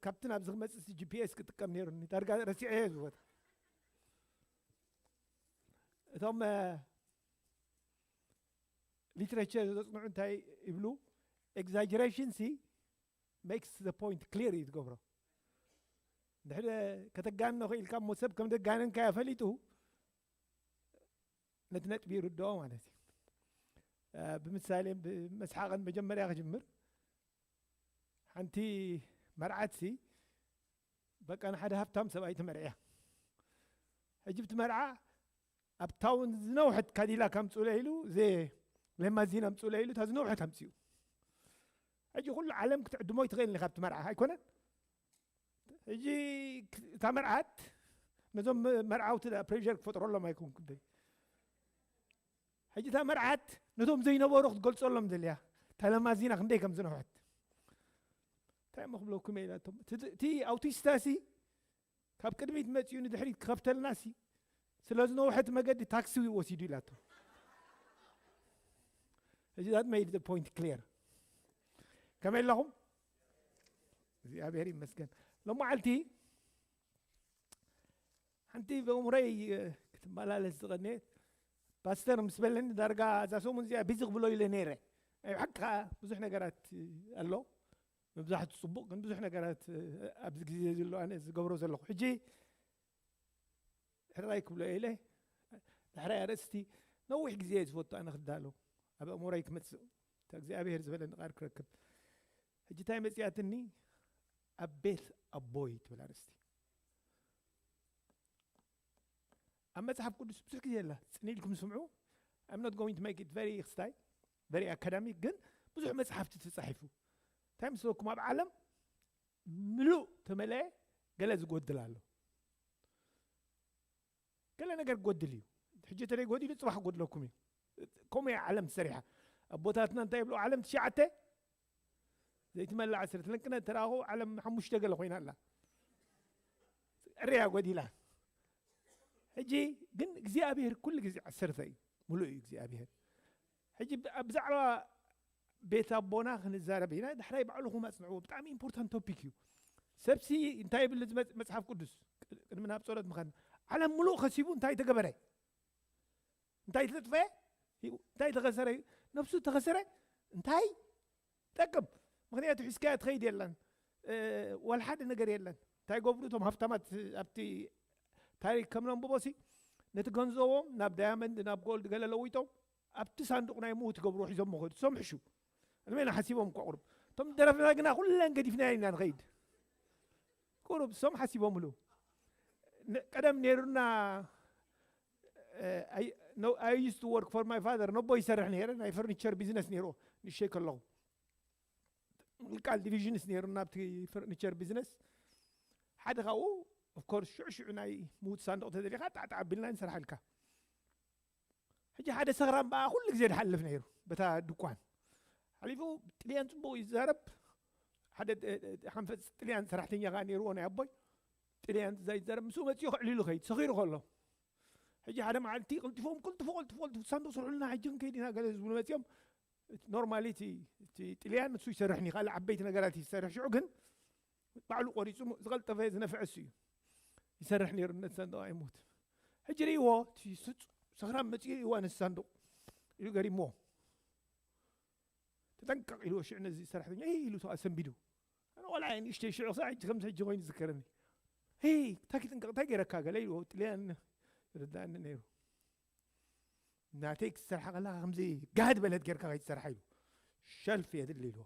ካብቲ ናብዚ ክመፅእ ጂ ፒ ኤስ ክጥቀም ነይሩኒ፣ ዳርጋ ረሲዐ እዚ ቦታ። እቶም ሊትሬቸር ዘፅንዑ እንታይ ይብሉ? Exaggeration ሲ makes the point clear እዩ ዝገብሮ። ድሕሪ ከተጋንኖ ክኢልካ እሞ ሰብ ከም ደጋነንካዮ ፈሊጡ ነቲ ነጥቢ ይርድኦ ማለት እዩ። ብምሳሌ ብመስሓቕን መጀመርያ ክጅምር፣ ሓንቲ መርዓትሲ በቃ ንሓደ ሃብታም ሰብኣይ ትመርዕያ። ሕጂ ብቲ መርዓ ኣብ ታውን ዝነውሐት ካዲላክ ኣምፅኡለ ኢሉ፣ ዘ ሌማዚን ኣምፅኡለ ኢሉ፣ እታ ዝነውሐት ኣምፅኡ። ሕጂ ኩሉ ዓለም ክትዕድሞ ይትኽእል ኢኻ ኣብቲ መርዓ ኣይኮነን? ሕጂ እታ መርዓት ነዞም መርዓውቲ ፕሬር ክፈጥረሎም ኣይኮንኩ ደይ። ሕጂ እታ መርዓት ነቶም ዘይነበሩ ክትገልፀሎም ደልያ፣ እታ ለማዚና ክንደይ ከም ዝነውሐት። እንታይ እሞ ክብለኩም እየ ኢላቶም። እቲ ኣውቲስታሲ ካብ ቅድሚት መፂኡ ንድሕሪት ክኸፍተልናሲ ስለ ዝነውሐት መገዲ ታክሲ ወሲዱ ኢላቶ። ሕጂ that made the point clear። ከመይ ኣለኹም? እግዚኣብሔር ይመስገን። ሎመዓልቲ ሓንቲ ብእምሮይ ክትመላለስ ዝቐነየት ፓስተር ምስ በለኒ፣ ዳርጋ እዛ ሰሙን እዚኣ ቢዚ ክብሎ ኢለ ነይረ። ናይ ብሓቂ ከዓ ብዙሕ ነገራት ኣሎ፣ መብዛሕቱ ፅቡቕ፣ ግን ብዙሕ ነገራት ኣብዚ ግዜ ዘሎ ኣነ ዝገብሮ ዘለኹ። ሕጂ ሕራይ ክብሎ ኢለ ዳሕራይ ኣርእስቲ ነዊሕ ግዜ ዝፈቱ ኣነ ክዳሎ ኣብ ኣእምሮይ ክመፅእ፣ እታ እግዚኣብሔር ዝበለኒ ቃል ክረክብ። ሕጂ እንታይ መፅያትኒ? ኣብ ቤት ኣቦይ ትብል ኣርእስቲ። ኣብ መፅሓፍ ቅዱስ ብዙሕ ግዜ ኣላ፣ ፅን ኢልኩም ስምዑ። I'm not going to make it very ክስታይ very academic፣ ግን ብዙሕ መፅሓፍቲ ተፃሒፉ። እንታይ ምስለኩም? ኣብ ዓለም ምሉእ ተመለአ፣ ገለ ዝጎድል ኣሎ። ገለ ነገር ክጎድል እዩ። ሕጂ ተለይ ጎዲሉ ፅባሕ ክጎድለኩም እዩ። ከምኡ እያ ዓለም ሰሪሓ። ኣቦታትና እንታይ ይብሉ? ዓለም ትሽዓተ ዘይትመልእ ዓሰርተ። ለንቅነ ተራኹ ዓለም ሓሙሽተ ገለ ኮይና ኣላ። ዕርያ ጎዲላ። ሕጂ ግን እግዚኣብሔር ኩሉ ግዜ ዓሰርተ እዩ። ሙሉእ እዩ እግዚኣብሔር። ሕጂ ብ- ብዛዕባ ቤት ኣቦና ክንዛረብ ኢና። ዳሕራይ ባዕልኹም ኣጽንዕዎ። ብጣዕሚ ኢምፖርታንት ቶፒክ እዩ። ሰብሲ እንታይ ይብል እዚ መጽ- መጽሓፍ ቅዱስ? ቅድሚ ናብ ጸሎት ምኻድ፣ ዓለም ምሉእ ከሲቡ እንታይ ተገበረ? እንታይ ተጥፈ? እንታይ ተኸሰረ? ነብሱ ተኸሰረ። እንታይ ጠቅም? ምክንያቱ ሒዝካያ ትኸይድ የለን። ዋላ ሓደ ነገር የለን። እንታይ ገብሩ እቶም ሃፍታማት ኣብቲ ታሪክ ከም ነንብቦሲ፣ ነቲ ገንዘቦም ናብ ዳያመንድ ናብ ጎልድ ገለ ለዊጦም ኣብቲ ሳንዱቕ ናይ ምዉት ይገብርዎ ሒዞም መኸዱ። እሶም ሕሹ ንመና ሓሲቦም እኳ ቁሩብ። እቶም ደረፍና ግና ኩለን ገዲፍና ኢና ንኸይድ። ቁሩብ እሶም ሓሲቦምሉ። ን- ቀደም ነይሩና I used to work for my father። ነቦ ይሰርሕ ነይረ። ናይ ፈርኒቸር ቢዝነስ ነይርዎ ንእሸይ ከለኹ። ምልቃል ዲቪዥንስ ነይሩና ኣብቲ ፈርኒቸር ቢዝነስ። ሓደ ካብኡ ኦፍኮርስ ሽዑ ሽዑ ናይ ምዉት ሳንዱቕ ተደሊኻ ጣዕጣዕ ኣቢልና ንሰርሓልካ። ሕጂ ሓደ ሰኽራም በኣ ኩሉ ግዜ ዝሓልፍ ነይሩ በታ ድኳን ሓሊፉ። ጥልያን ጽቡቕ ይዛረብ። ሓደ ሓንፈፅ ጥልያን ሰራሕተኛ ከዓ ነይርዎ ናይ ኣቦይ። ጥልያን እዛ ይዛረብ፣ ምስኡ መፅኡ ክዕልሉ ከይድ ሰኺሩ ከሎ። ሕጂ ሓደ መዓልቲ ቅልጥፎም ቅልጥፎ ቅልጥፎ ቅልጥፎ ሳንዱቕ ስርሑልና ሕጂ ክንከይድ ኢና ገለ ዝብሉ መፅኦም። ኖርማሊ እቲ ጥልያን ንሱ ይሰርሕ ኒ ካልእ ዓበይቲ ነገራት ይሰርሕ። ሽዑ ግን ባዕሉ ቆሪፁ ዝቐልጠፈ ዝነፍዐ እሱ እዩ ይሰርሕ ነይሩ። ነቲ ሳንዱቕ ኣይሞት። ሕጂ ርእይዎ፣ እቲ ስፁ ሰኽራም መፂኡ ርእይዋ ነቲ ሳንዱቕ ኢሉ ገሪምዎ። ተጠንቀቕ ኢልዎ ሽዑ ነዚ ሰራሕተኛ ኢሉ ኣሰንቢዱ። ኣነ ቆልዓ እየ ንእሽተይ ሽዑ ክሳዕ ሕጂ ከምዚ ሕጂ ኮይኑ ዝዝከረኒ። ሄይ እንታይ ክጥንቀቕ እንታይ ገይረካ ገለ ኢልዎ ጥልያን ይርዳእኒ ነይሩ። ናተይ ክትሰርሓ ከለካ ከምዚ ጋህድ በለት ጌርካ ከይትሰርሓ ኢሉ። ሸልፍ የድሊ ኢልዎ።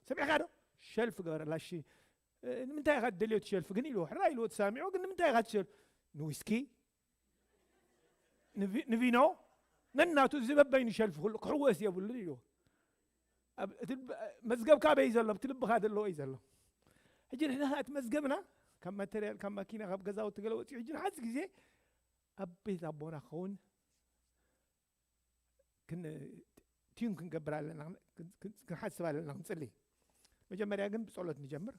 ሰሚዕካ ዶ? ሸልፍ ገበረላ። እሺ ንምንታይ ኢኻ ትደልዮ እቲ ሸልፍ ግን ኢልዎ። ሕራ ኢልዎ ተሳሚዑ ግን ንምንታይ ኢኻ ትሸልፍ ንዊስኪ ንቪኖ ነናቱ እዚ በበይኑ ሸልፍ ኩሉ ክሕወስ የብሉን ኢልዎ። መዝገብካ ኣበይ ዘሎ ኣብቲ ልብኻ ዘለዎ እዩ ዘሎ። ሕጂ ንሕና እቲ መዝገብና ካብ ማተርያል ካብ ማኪና ካብ ገዛውቲ ገለ ወፂኡ ሕጂ ንሓዚ ግዜ ኣብ ቤት ኣቦና ክኸውን ቲዩን ክንገብር ኣለና። ክንሓስብ ኣለና ክንፅሊ። መጀመርያ ግን ብፀሎት ንጀምር።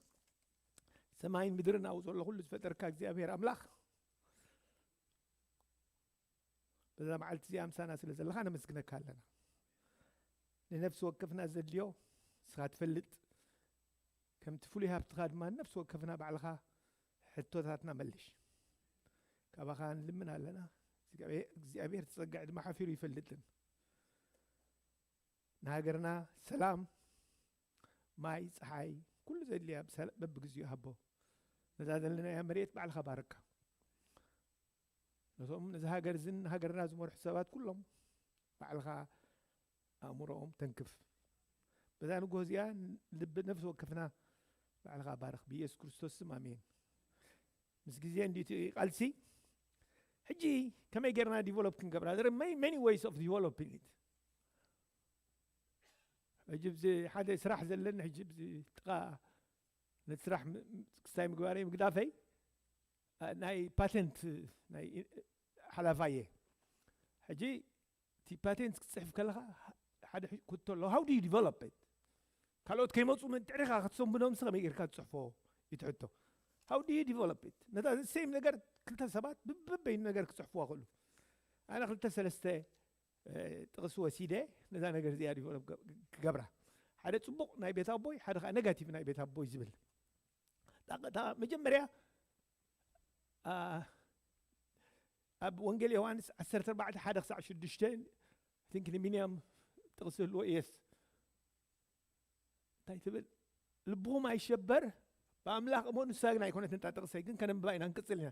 ሰማይን ምድርን ኣብኡ ዘሎ ኩሉ ዝፈጠርካ እግዚኣብሔር ኣምላኽ በዛ መዓልቲ እዚኣ ምሳና ስለ ዘለኻ ነመስግነካ ኣለና። ንነፍሲ ወከፍና ዘድልዮ ንስኻ ትፈልጥ። ከምቲ ፍሉይ ሃብትኻ ድማ ነፍሲ ወከፍና ባዕልኻ ሕቶታትና መልሽ። ካባኻ ንልምን ኣለና። እግዚኣብሔር፣ እግዚኣብሔር እቲ ጸጋ ድማ ሓፊሩ ይፈልጥን። ንሃገርና ሰላም፣ ማይ፣ ጸሓይ፣ ኩሉ ዘድልያ ብሰላ-፣ በብግዚኡ ሃቦ። ነዛ ዘለናያ መሬት ባዕልኻ ባርካ። ነቶም ነዚ ሃገር እዝን ሃገርና ዝመርሑ ሰባት ኩሎም ባዕልኻ ኣእምሮኦም ተንክፍ። በዛ ንግሆ እዚኣ ልቢ ነፍሲ ወከፍና ባዕልኻ ባርኽ። ብኢየሱስ ክርስቶስ ስም ኣሜን። ምስ ግዜ እንዲቲ ቃልሲ ሕጂ ከመይ ጌርና ዲቨሎፕ ክንገብራ? There are many, many ways of developing it። ሕጂ ብዚ ሓደ ስራሕ ዘለኒ ሕጂ ብዚ ጥቓ ነቲ ስራሕ ም-፣ ም-፣ ክስታይ ምግባረይ ምግዳፈይ፣ ኣ፣ ናይ ፓተንት ናይ ኢ-፣ ሓላፋ እየ። ሕጂ እቲ ፓተንት ክትጽሕፍ ከለኻ ሓደ ሕ-፣ ኩቶ ኣሎ። How do you develop it? ካልኦት ከይመጹ ምእንቲ ርኢኻ ክትሰንብዶም ንስኻ ከመይ ጌርካ ትጽሕፎ? እዩ እቲ ሕቶ። How do you develop it? ነታ ሴም ነገር ክልተ ሰባት ብበበይኑ ነገር ክጽሕፍዋ ከሉ። ኣነ ክልተ ሰለስተ፣ እ፣ ጥቕሲ ወሲደ ነዛ ነገር እዚኣ ዲቨሎፕ ገ-፣ ክገብራ። ሓደ ጽቡቕ ናይ ቤት ኣቦይ፣ ሓደ ኸኣ ኔጋቲቭ ናይ ቤት ኣቦይ ዝብል። እታ፣ እታ መጀመርያ፣ ኣ፣ ኣብ ወንጌል ዮሃንስ ዓሰርተ ኣርባዕተ ሓደ ክሳዕ ሽዱሽተ፣ I think ንቢንያም ጥቕሲ ህልዎ፣ የስ። እንታይ ትብል? ልብኹም ኣይሸበር፣ ብኣምላኽ እመኑ፣ ንሳ ግን ኣይኮነትን እታ ጥቕሰይ፣ ግን ከነንብባ ኢና፣ ክንቅጽል ኢና።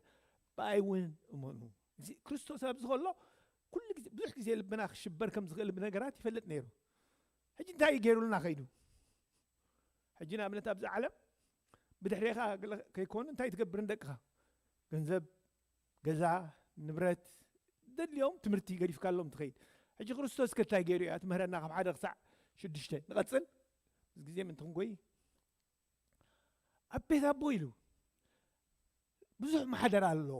ብኣይ እውን እመኑ። እዚ ክርስቶስ ኣብዚ ከሎ፣ ኩሉ ግዜ፣ ብዙሕ ግዜ ልብና ክሽበር ከም ዝኽእል ብነገራት ይፈልጥ ነይሩ። ሕጂ እንታይ እዩ ገይሩልና ከይዱ? ሕጂ ንኣብነት ኣብዚ ዓለም ብድሕሬኻ ገለ ከይኮኑ እንታይ ትገብር ንደቅኻ? ገንዘብ፣ ገዛ፣ ንብረት፣ ደድልዮም ትምህርቲ ገዲፍካሎም ትኸይድ። ሕጂ ክርስቶስ ከ እንታይ ገይሩ እያ ትምህረና ካብ ሓደ ክሳዕ ሽዱሽተ? ንቐጽል። ምስ ግዜ ምእንቲ ክንጎይ ኣብ ቤት ኣቦ ኢሉ ብዙሕ ማሕደር ኣሎ።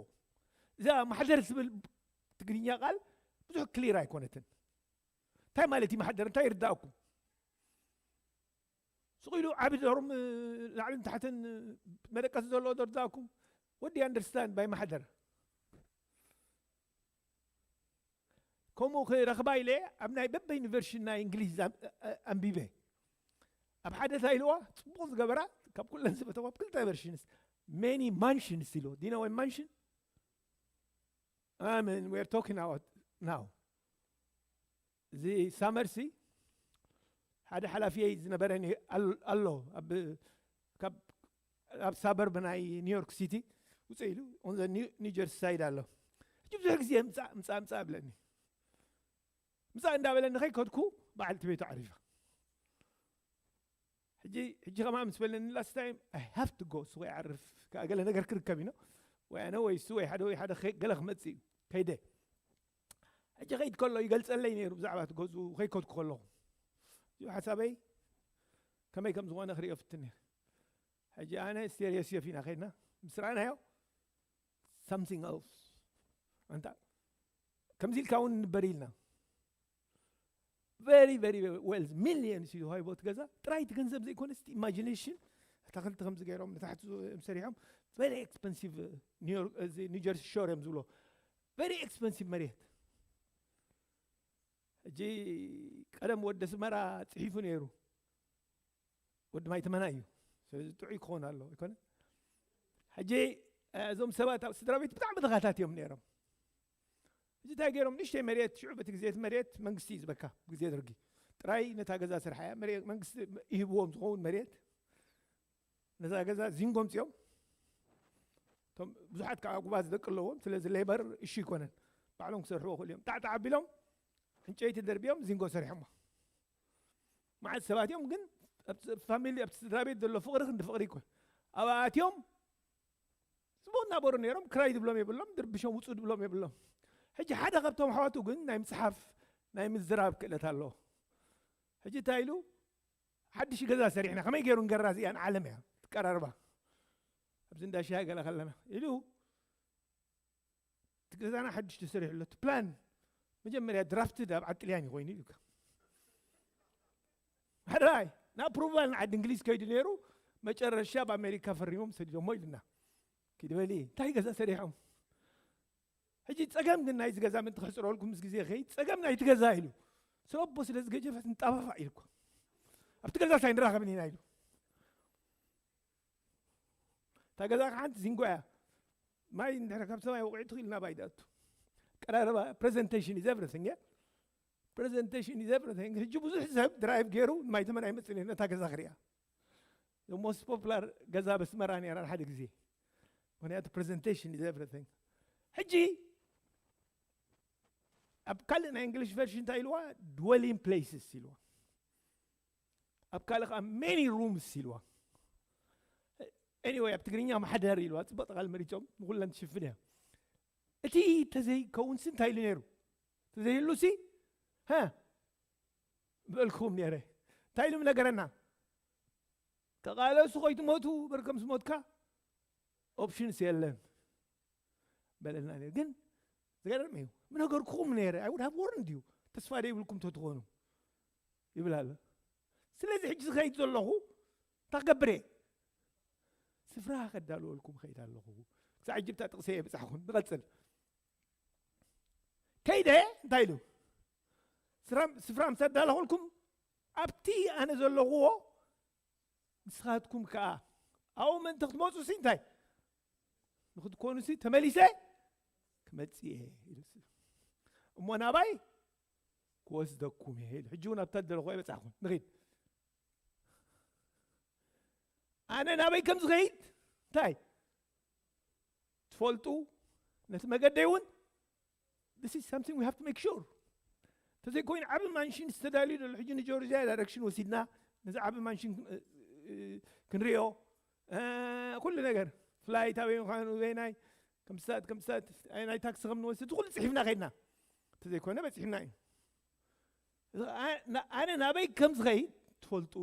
እዛ ማሕደር ትብል ትግርኛ ቃል ብዙሕ ክሊር ኣይኮነትን። እንታይ ማለት እዩ ማሕደር? እንታይ ይርዳእኩም? ስቕ ኢሉ ዓቢ ዶርም፣ ላዕልን ታሕትን መደቀሲ ዘለዎ ዶ ይርዳእኩም? What do you understand by ማሕደር? ከምኡ ክረኽባ ኢለ ኣብ ናይ በበይኑ ቨርሽን ናይ እንግሊዝ ኣም-፣ ኣ-፣ ኣንቢበ። ኣብ ሓደ እንታይ ኢልዋ ጽቡቕ ዝገበራ፣ ካብ ኩለን ዝፈተዋ፣ ኣብ ክልተ ቨርሽንስ፣ many mansions ኢልዎ። Do you know what mansion? I mean, we're talking about now። እዚ ሳመርሲ ሓደ ሓላፊየይ ዝነበረ ኒ-፣ ኣል-፣ ኣሎ፣ ኣብ፣ ካብ፣ ኣብ ሳበርብ ናይ ኒውዮርክ ሲቲ ውፅእ ኢሉ፣ on the New፣ New Jersey side ኣሎ። ሕጂ ብዙሕ ግዜ ምፃእ፣ ምፃእ፣ ምፃእ እብለኒ። ምፃእ እንዳበለኒ ከይከድኩ በዓልቲ ቤቱ ዓሪፋ። ሕጂ፣ ሕጂ ከማን ምስ በለኒ፣ last time I have to go፣ እሱ ከይዓርፍ፣ ከኣ ገለ ነገር ክርከብ እዩ፣ ወይ ኣነ ወይ እሱ ወይ ሓደ ወይ ሓደ ከ-፣ ገለ ክመጽእ እዩ። ከይደ። ሕጂ ከይድ ከሎ ይገልጸለይ ነይሩ ብዛዕባ እቲ ገዝኡ ከይከድኩ ከለኹ። እዚኡ ሓሳበይ ከመይ ከም ዝኾነ ክርእዮ ፍትን እየ። ሕጂ ኣነ ስቴር ዮሴፍ ኢና ከይድና፣ ምስ ረኣናዮ፣ something else። ኣንታ፣ ከምዚ ኢልካ እውን ንበር ኢልና። Very, very wealth፣ ሚልዮንስ እዩ ሃይቦት ገዛ። ጥራይ እቲ ገንዘብ ዘይኮነስ፣ እቲ ኢማጂኔሽን፣ ኣታኽልቲ ከምዚ ገይሮም ንታሕቲ ዞ-፣ እዮም ሰሪሖም። Very expensive፣ ኒውዮርክ፣ እዚ ኒው ጀርሲ ሾር እዮም ዝብሎ። Very expensive መሬት። ሕጂ ቀደም ወዲ ኣስመራ ጽሒፉ ነይሩ። ወዲ ማይ ተመና እዩ። ስለዚ ጥዑይ ክኸውን ኣለዎ፣ ኣይኮነ? ሕጂ፣ እ፣ እዞም ሰባት ኣብ ስድራ ቤት ብጣዕሚ ድኻታት እዮም ነይሮም። ሕጂ እንታይ ገይሮም? ንእሽተይ መሬት፣ ሽዑ በቲ ግዜ እቲ መሬት መንግስቲ እዩ ዝበካ፣ ግዜ ደርጊ። ጥራይ ነታ ገዛ ስርሓ እያ፣ መሬት መንግስቲ ይህብዎም ዝኸውን መሬት። ነዛ ገዛ ዚንጎ ኣምጺኦም። እቶም ብዙሓት ከዓ ጉባዝ ደቂ ኣለዎም፣ ስለዚ ሌበር እሺ ይኮነን። ባዕሎም ክሰርሕዎ ክእሉ እዮም። ጣዕጣዕ ኣቢሎም፣ ዕንጨይቲ ደርቢዮም፣ ዚንጎ ሰሪሖሞ። መዓት ሰባት እዮም ግን፣ ኣብቲ ፋሚሊ፣ ኣብቲ ስድራ ቤት ዘሎ ፍቕሪ ክንዲ ፍቕሪ ይኮን። ኣብኣ ኣትዮም፣ ጽቡቕ እናበሩ ነይሮም፣ ክራይ ዝብሎም የብሎም፣ ድርብሾም ውጹ ዝብሎም የብሎም። ሕጂ ሓደ ካብቶም ኣሕዋቱ ግን ናይ ምጽሓፍ፣ ናይ ምዝራብ ክእለት ኣለዎ። ሕጂ እንታይ ኢሉ? ሓድሽ ገዛ ሰሪሕና፣ ከመይ ገይሩ ንገራ እዚኣ ንዓለም እያ ትቀራርባ። ኣብዚ እንዳ ሻሂ ገለ ከለና ኢሉ፣ እቲ ገዛና ሓድሽ ተሰሪሑ ኣሎ፣ እቲ ፕላን መጀመርያ ድራፍትድ ኣብ ዓዲ ጥልያን እዩ ኮይኑ ኢሉካ። ሕራይ ንኣፕሩቫል ንዓዲ እንግሊዝ ከይዱ ነይሩ፣ መጨረሻ ኣብ ኣሜሪካ ፈሪሞም ሰዲዶሞ ኢሉና። ኪድ በሊ፣ እንታይ ገዛ ሰሪሖም? ሕጂ ጸገም ግን ናይዚ ገዛ ምእንቲ ክሕጽረልኩም ምስ ግዜ ከይድ፣ ጸገም ናይቲ ገዛ ኢሉ። ሰቦ ስለ ዝገጀፈት ንጣፋፋ ኢልኳ። ኣብቲ ገዛ ሳይንራኸብን ኢና ኢሉ። እታ ገዛ ሓንቲ ዚንጎ እያ። ማይ እንድሕር ካብ ሰማይ ወቂዑ ትኽእል ናብ ኣይዳቱ ቀራረባ። Presentation is everything, yeah? Presentation is everything። ሕጂ ብዙሕ ሰብ ድራይቭ ገይሩ ማይ ተመን ኣይመፅን እዩ ነታ ገዛ ክሪያ። The most popular ገዛ በስመራ ነራ ሓደ ግዜ። ምክንያቱ presentation is everything። ሕጂ ኣብ ካልእ ናይ English version እንታይ ኢልዋ? Dwelling places ኢልዋ። ኣብ ካልእ ከዓ many rooms ኢልዋ። Anyway፣ ኣብ ትግርኛ መሓደር ኢልዋ። ፅብቕቲ ቃል መሪፆም፣ ንኩለን ትሽፍን እያ። እቲ ተዘይከውንሲ እንታይ ኢሉ ነይሩ? ተዘይህሉሲ፣ ሃ፣ በልኩም ነይረ። እንታይ ኢሉ ነገረና? ተቓለሱ ከይትሞቱ፣ በር ከም ዝሞትካ ኦፕሽንስ የለን በለና ነይሩ። ግን ዝገርም እዩ። ምነገርኩኹም ነይረ፣ I would have warned you። ተስፋ ደይብልኩም ተትኾኑ ይብል ኣሎ። ስለዚ ሕጂ ዝኸይድ ዘለኹ እንታይ ክገብር እየ? ስፍራ ከዳልወልኩም ኸይድ ኣለኹ። ክሳዕ ሕጂ ብታ ጥቕሰ እየ ብጻሕኹም። ንቐጽል። ከይደ እንታይ ኢሉ? ስፍራ፣ ስፍራ ምስ ኣዳለኹልኩም ኣብቲ ኣነ ዘለኹዎ ንስኻትኩም ከኣ ኣብኡ ምእንቲ ክትመጹሲ እንታይ ንክትኮኑሲ ተመሊሰ ክመጽእ እየ ኢሉ። እሞ ናባይ ክወስደኩም እየ ኢሉ። ሕጂ እውን ኣብታ ዝደለኹ ኣይበጻሕኹን። ንኺድ። ኣነ ናበይ ከም ዝኸይድ እንታይ ትፈልጡ? ነቲ መገደይ እውን፣ this is something we have to make sure። እንተዘይኮይኑ ዓቢ ማንሽን ዝተዳልዩ ዘሎ፣ ሕጂ ንጆርጅያ ዳይረክሽን ወሲድና፣ ነዚ ዓቢ ማንሽን፣ እ፣ እ፣ ክንሪኦ፣ እ፣ ኩሉ ነገር፣ ፍላይት ኣበይ ምዃኑ፣ በየናይ ከምስታት፣ ከምስታት፣ ኣየናይ ታክሲ ከም ንወስድ፣ እቲ ኩሉ ጽሒፍና ከይድና። እንተዘይኮነ በጺሕና እዩ። ኣ-፣ ና-፣ ኣነ ናበይ ከም ዝኸይድ ትፈልጡ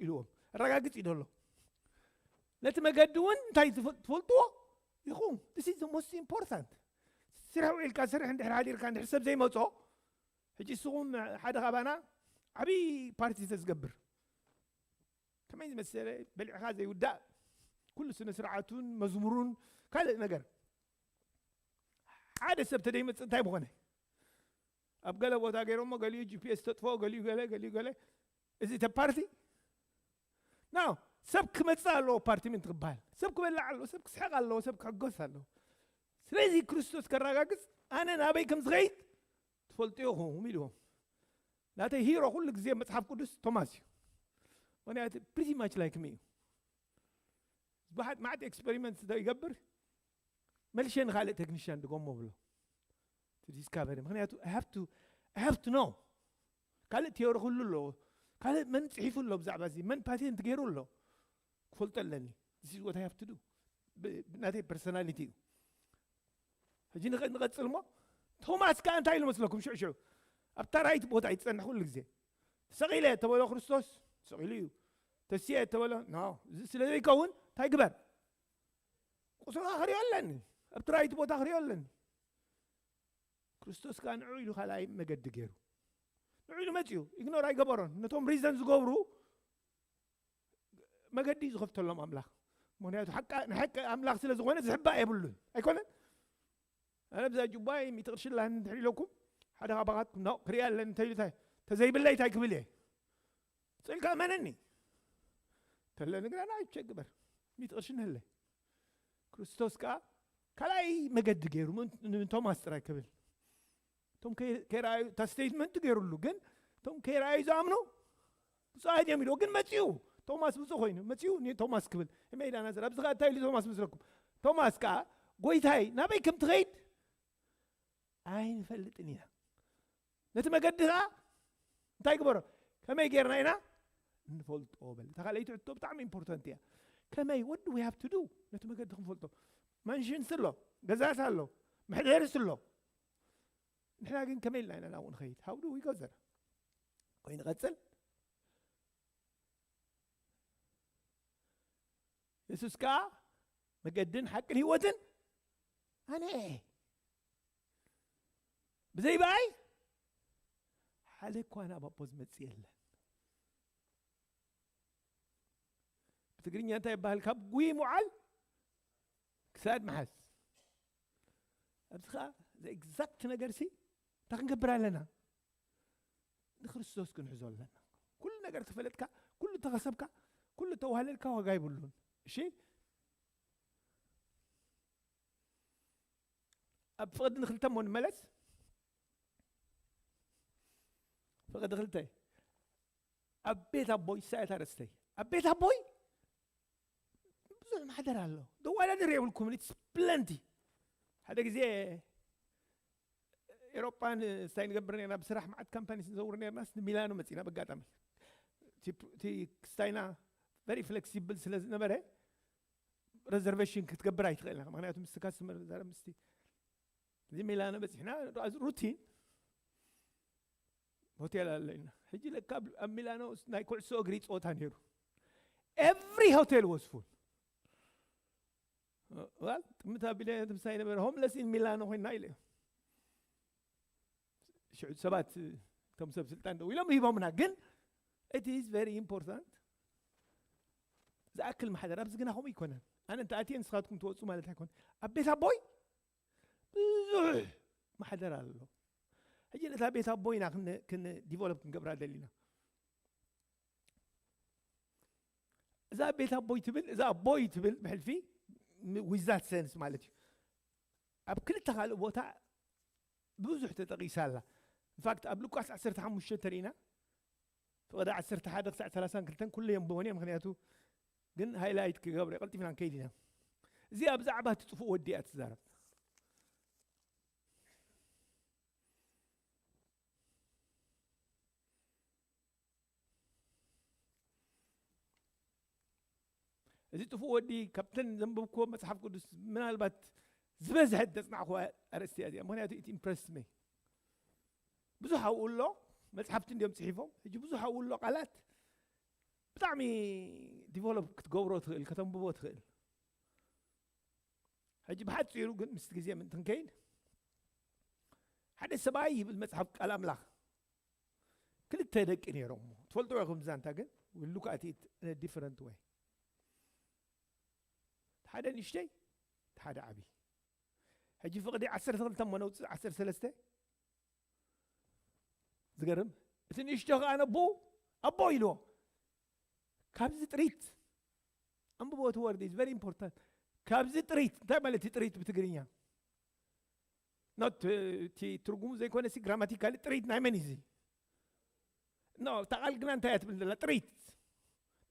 ኢልዎም። ኣረጋግጽ እዩ ዘሎ። ነቲ መገዲ እውን እንታይ ትፈ-፣ ትፈልጥዎ ኢኹም። This is the most important። ስራሕ ውዒልካ፣ ስራሕ እንድሕር ሃዲርካ፣ እንድሕር ሰብ ዘይመጾ፣ ሕጂ ንስኹም ሓደ ካባና ዓብዪ ፓርቲ ተዝገብር፣ ከመይ ዝመሰለ በሊዕኻ ዘይውዳእ ኩሉ ስነ ስርዓቱን መዝሙሩን ካልእ ነገር፣ ሓደ ሰብ ተደይመጽእ እንታይ ምኾነ? ኣብ ገለ ቦታ ገይሮሞ፣ ገሊኡ ጂ ፒ ኤስ ተጥፍኦ፣ ገሊኡ ገለ፣ ገሊኡ ገለ። እዚ ተ ፓርቲ ናው ሰብ ክመጽእ ኣለዎ፣ ፓርቲ ምን ትባል፣ ሰብ ክበልዕ ኣለዎ፣ ሰብ ክስሕቕ ኣለዎ፣ ሰብ ክሕጎስ ኣለዎ። ስለዚ ክርስቶስ ከረጋግጽ፣ ኣነ ናበይ ከም ዝኸይድ ትፈልጡ ኢኹም ኢልዎም። ናተይ ሂሮ ኩሉ ግዜ መጽሓፍ ቅዱስ ቶማስ እዩ። ምክንያቱ ፕሪቲ ማች ላይክ ሚ እዩ። ብዙሓት ማዕት ኤክስፐሪመንት ስለ ይገብር፣ መልሸ ንኻልእ ቴክኒሽያን ድጎሞ ብሎ። ቱ ዲስካቨሪ። ምክንያቱ፣ I have to፣ I have to know። ካልእ ቲዮሪ ኩሉ ኣለዎ። ካልእ መን ጽሒፉ ኣሎ ብዛዕባ እዚ? መን ፓቴንት ገይሩ ኣሎ? ክፈልጦ ኣለኒ። This is what I have to do። ብ-፣ ብናተይ ፐርሶናሊቲ እዩ። ሕጂ ንኸ-፣ ንቐጽል እሞ፣ ቶማስ ከኣ እንታይ ኢሉ መስለኩም? ሽዑ ሽዑ ኣብታ ራይት ቦታ ይጸንሕ ኩሉ ግዜ። ተሰቒለ ተበሎ ክርስቶስ፣ ተሰቒሉ እዩ። ተስየ ተበሎ፣ ኖ፣ እዚ ስለ ዘይከውን እንታይ ግበር? ቁስልኻ ክሪኦ ኣለኒ። ኣብቲ ራይት ቦታ ክሪኦ ኣለኒ። ክርስቶስ ከኣ ንዑ ኢሉ ካልኣይ መገዲ ገይሩ። ንዑ ኢሉ መጺኡ። ኢግኖር ኣይገበሮን። ነቶም ሪዘን ዝገብሩ መገዲ እዩ ዝኸፍተሎም ኣምላኽ። ምክንያቱ ሓቃ-፣ ንሓቂ ኣምላኽ ስለ ዝኾነ ዝሕባእ የብሉን። ኣይኮነን? ኣነ ብዛ ጁባይ ሚእቲ ቅርሺ ኣላኒ እንድሕር ኢለኩም፣ ሓደ ካባኻትኩም፣ "ኖ፣ ክሪኣ ኣለኒ" እንተይሉ እንታይ፣ "ተዘይብለይ እንታይ ክብል እየ?" ጽልካ እመነኒ። ተለኒ ግና ንዓይ ብቸ ግበር። ሚእቲ ቅርሺ ንህለ። ክርስቶስ ከኣ ካልኣይ መገዲ ገይሩ፣ ምን-፣ ንቶማስ ጥራይ ክብል። እቶም ከይ-፣ ከይረኣዩ፣ እታ ስቴትመንት ገይሩሉ፣ ግን እቶም ከይረኣዩ ዝኣምኑ ብፁዓት እዮም ኢሉ። ግን መጺኡ፣ ቶማስ ብፁዕ ኮይኑ፣ መጺኡ ንቶማስ ክብል። እመይ ዳና ዘር፣ ኣብዚ ኸኣ እንታይ ኢሉ ቶማስ ምስለኩም? ቶማስ ከኣ፣ "ጎይታይ፣ ናበይ ከም ትኸይድ ኣይንፈልጥን ኢና። ነቲ መገዲ ኸኣ እንታይ ግበሮ? ከመይ ጌርና ኢና እንፈልጦ?" በል። እታ ካልኣይቲ ሕቶ ብጣዕሚ ኢምፖርታንት እያ። ከመይ፣ what do we have to do? ነቲ መገዲ ክንፈልጦ። ማንሽንስ ኣሎ፣ ገዛስ ኣሎ፣ መሕደርስ ኣሎ። ንሕና ግን ከመይ ኢልና ኢና ናብኡ ንኸይድ? How do we go there? ኮይኑ ቀጽል። የሱስ ከኣ መገድን ሓቅን ህይወትን ኣነ እየ። ብዘይ ብኣይ ሓደ እኳ ናብ ኣቦ ዝመጽእ የለን። ብትግርኛ እንታይ ይበሃል? ካብ ጉይ ምውዓል ክሳድ ምሓዝ። ኣብዚ ኸኣ ዘ ኤግዛክት ነገርሲ እንታይ ክንገብር ኣለና? ንክርስቶስ ክንሕዞ ኣለና። ኩሉ ነገር ተፈለጥካ፣ ኩሉ ተኸሰብካ፣ ኩሉ ተዋህለልካ ዋጋ ይብሉን። እሺ? ኣብ ፍቕዲ ንክልተ እሞ ንመለስ። ፍቕዲ ክልተ ኣብ ቤት ኣቦይ ሳየት ኣረስተይ ኣብ ቤት ኣቦይ ብዙሕ ማሕደር ኣሎ። ደዋዳድር የብልኩም። It's plenty። ሓደ ግዜ ኤሮጳ እንታይ ንገብር ነርና? ብስራሕ መዓት ካምፓኒስ ንዘውር ነርናስ ንሚላኖ መጺና። በጋጣሚ እቲ ክስታይና very flexible ስለ ዝነበረ reservation ክትገብር ኣይትኽእልና። ምክንያቱ ምስ ካስተመር ዛረብ ምስቲ እዚ ሚላኖ በጺሕና። ሩቲን ሆቴል ኣለና። ሕጂ ለካ ኣብ ሚላኖ ናይ ኩዕሶ እግሪ ጸወታ ነይሩ። Every hotel was full። ጥምት ኣቢለ ትምሳይ ነበረ homeless in ሚላኖ ኮይና ኢለ። ሽዑ ሰባት እቶም ሰብ ስልጣን ደው ኢሎም ሂቦምና። ግን it is very important። ዝኣክል ማሕደር ኣብዚ ግና ከምኡ ይኮነን። ኣነ እንተ ኣትየ ንስኻትኩም ትወፁ ማለት ኣይኮነ። ኣብ ቤት ኣቦይ ብዙሕ ማሕደር ኣሎ። ሕጂ ነታ ቤት ኣቦይና ክን develop ክንገብራ ደሊና። እዛ ቤት ኣቦይ ትብል፣ እዛ ኣቦይ ትብል ብሕልፊ with that sense ማለት እዩ። ኣብ ክልተ ካልእ ቦታ ብዙሕ ተጠቒሳ ኣላ። In fact ኣብ ሉቃስ ዓሰርተ ሓሙሽተ ተሪኢና ፍቕዲ ዓሰርተ ሓደ ክሳዕ ሰላሳን ክልተን ኩሉ የንብቦን እየ። ምክንያቱ ግን ሃይላይት ክገብረ ቀልጢፍና ንከይድ ኢና። እዚኣ ብዛዕባ እቲ ጥፉእ ወዲ እያ ትዛረብ። እዚ ጥፉእ ወዲ ካብተን ዘንበብክዎ መጽሓፍ ቅዱስ ምናልባት ዝበዝሐት ዘጽናዕክዋ ኣርእስቲ እያ እዚኣ። ምክንያቱ it impressed me። ብዙሕ ኣብኡ ኣሎ፣ መጽሓፍቲ እንዲዮም ጽሒፎም። ሕጂ ብዙሕ ኣብኡ ኣሎ ቃላት ብጣዕሚ develop ክትገብሮ ትኽእል፣ ከተንብቦ ትኽእል። ሕጂ ብሓጺሩ ግን ምስቲ ግዜ ምእንቲ ክንከይድ ሓደ ሰብኣይ ይብል መጽሓፍ ቃል ኣምላኽ ክልተ ደቂ ነይሮም። ትፈልጥዎ ኢኹም ዛንታ ግን we look at it in a different way። ሓደ ንእሽተይ ሓደ ዓብዪ። ሕጂ ፍቕዲ ዓሰርተ ክልተ እሞ ነውፅእ ዓሰርተ ሰለስተ። ዝገርም እቲ ንእሽቶ ከዓ ነቦ ኣቦ ኢልዎ። ካብዚ ጥሪት ኣንብቦ እቲ word is very important። ካብዚ ጥሪት እንታይ ማለት እዩ ጥሪት ብትግርኛ? Not እቲ ትርጉሙ ዘይኮነ ሲ ግራማቲካሊ ጥሪት ናይ መን እዩ እዚ? No እታ ቃል ግና እንታይ እያ ትብል ዘላ? ጥሪት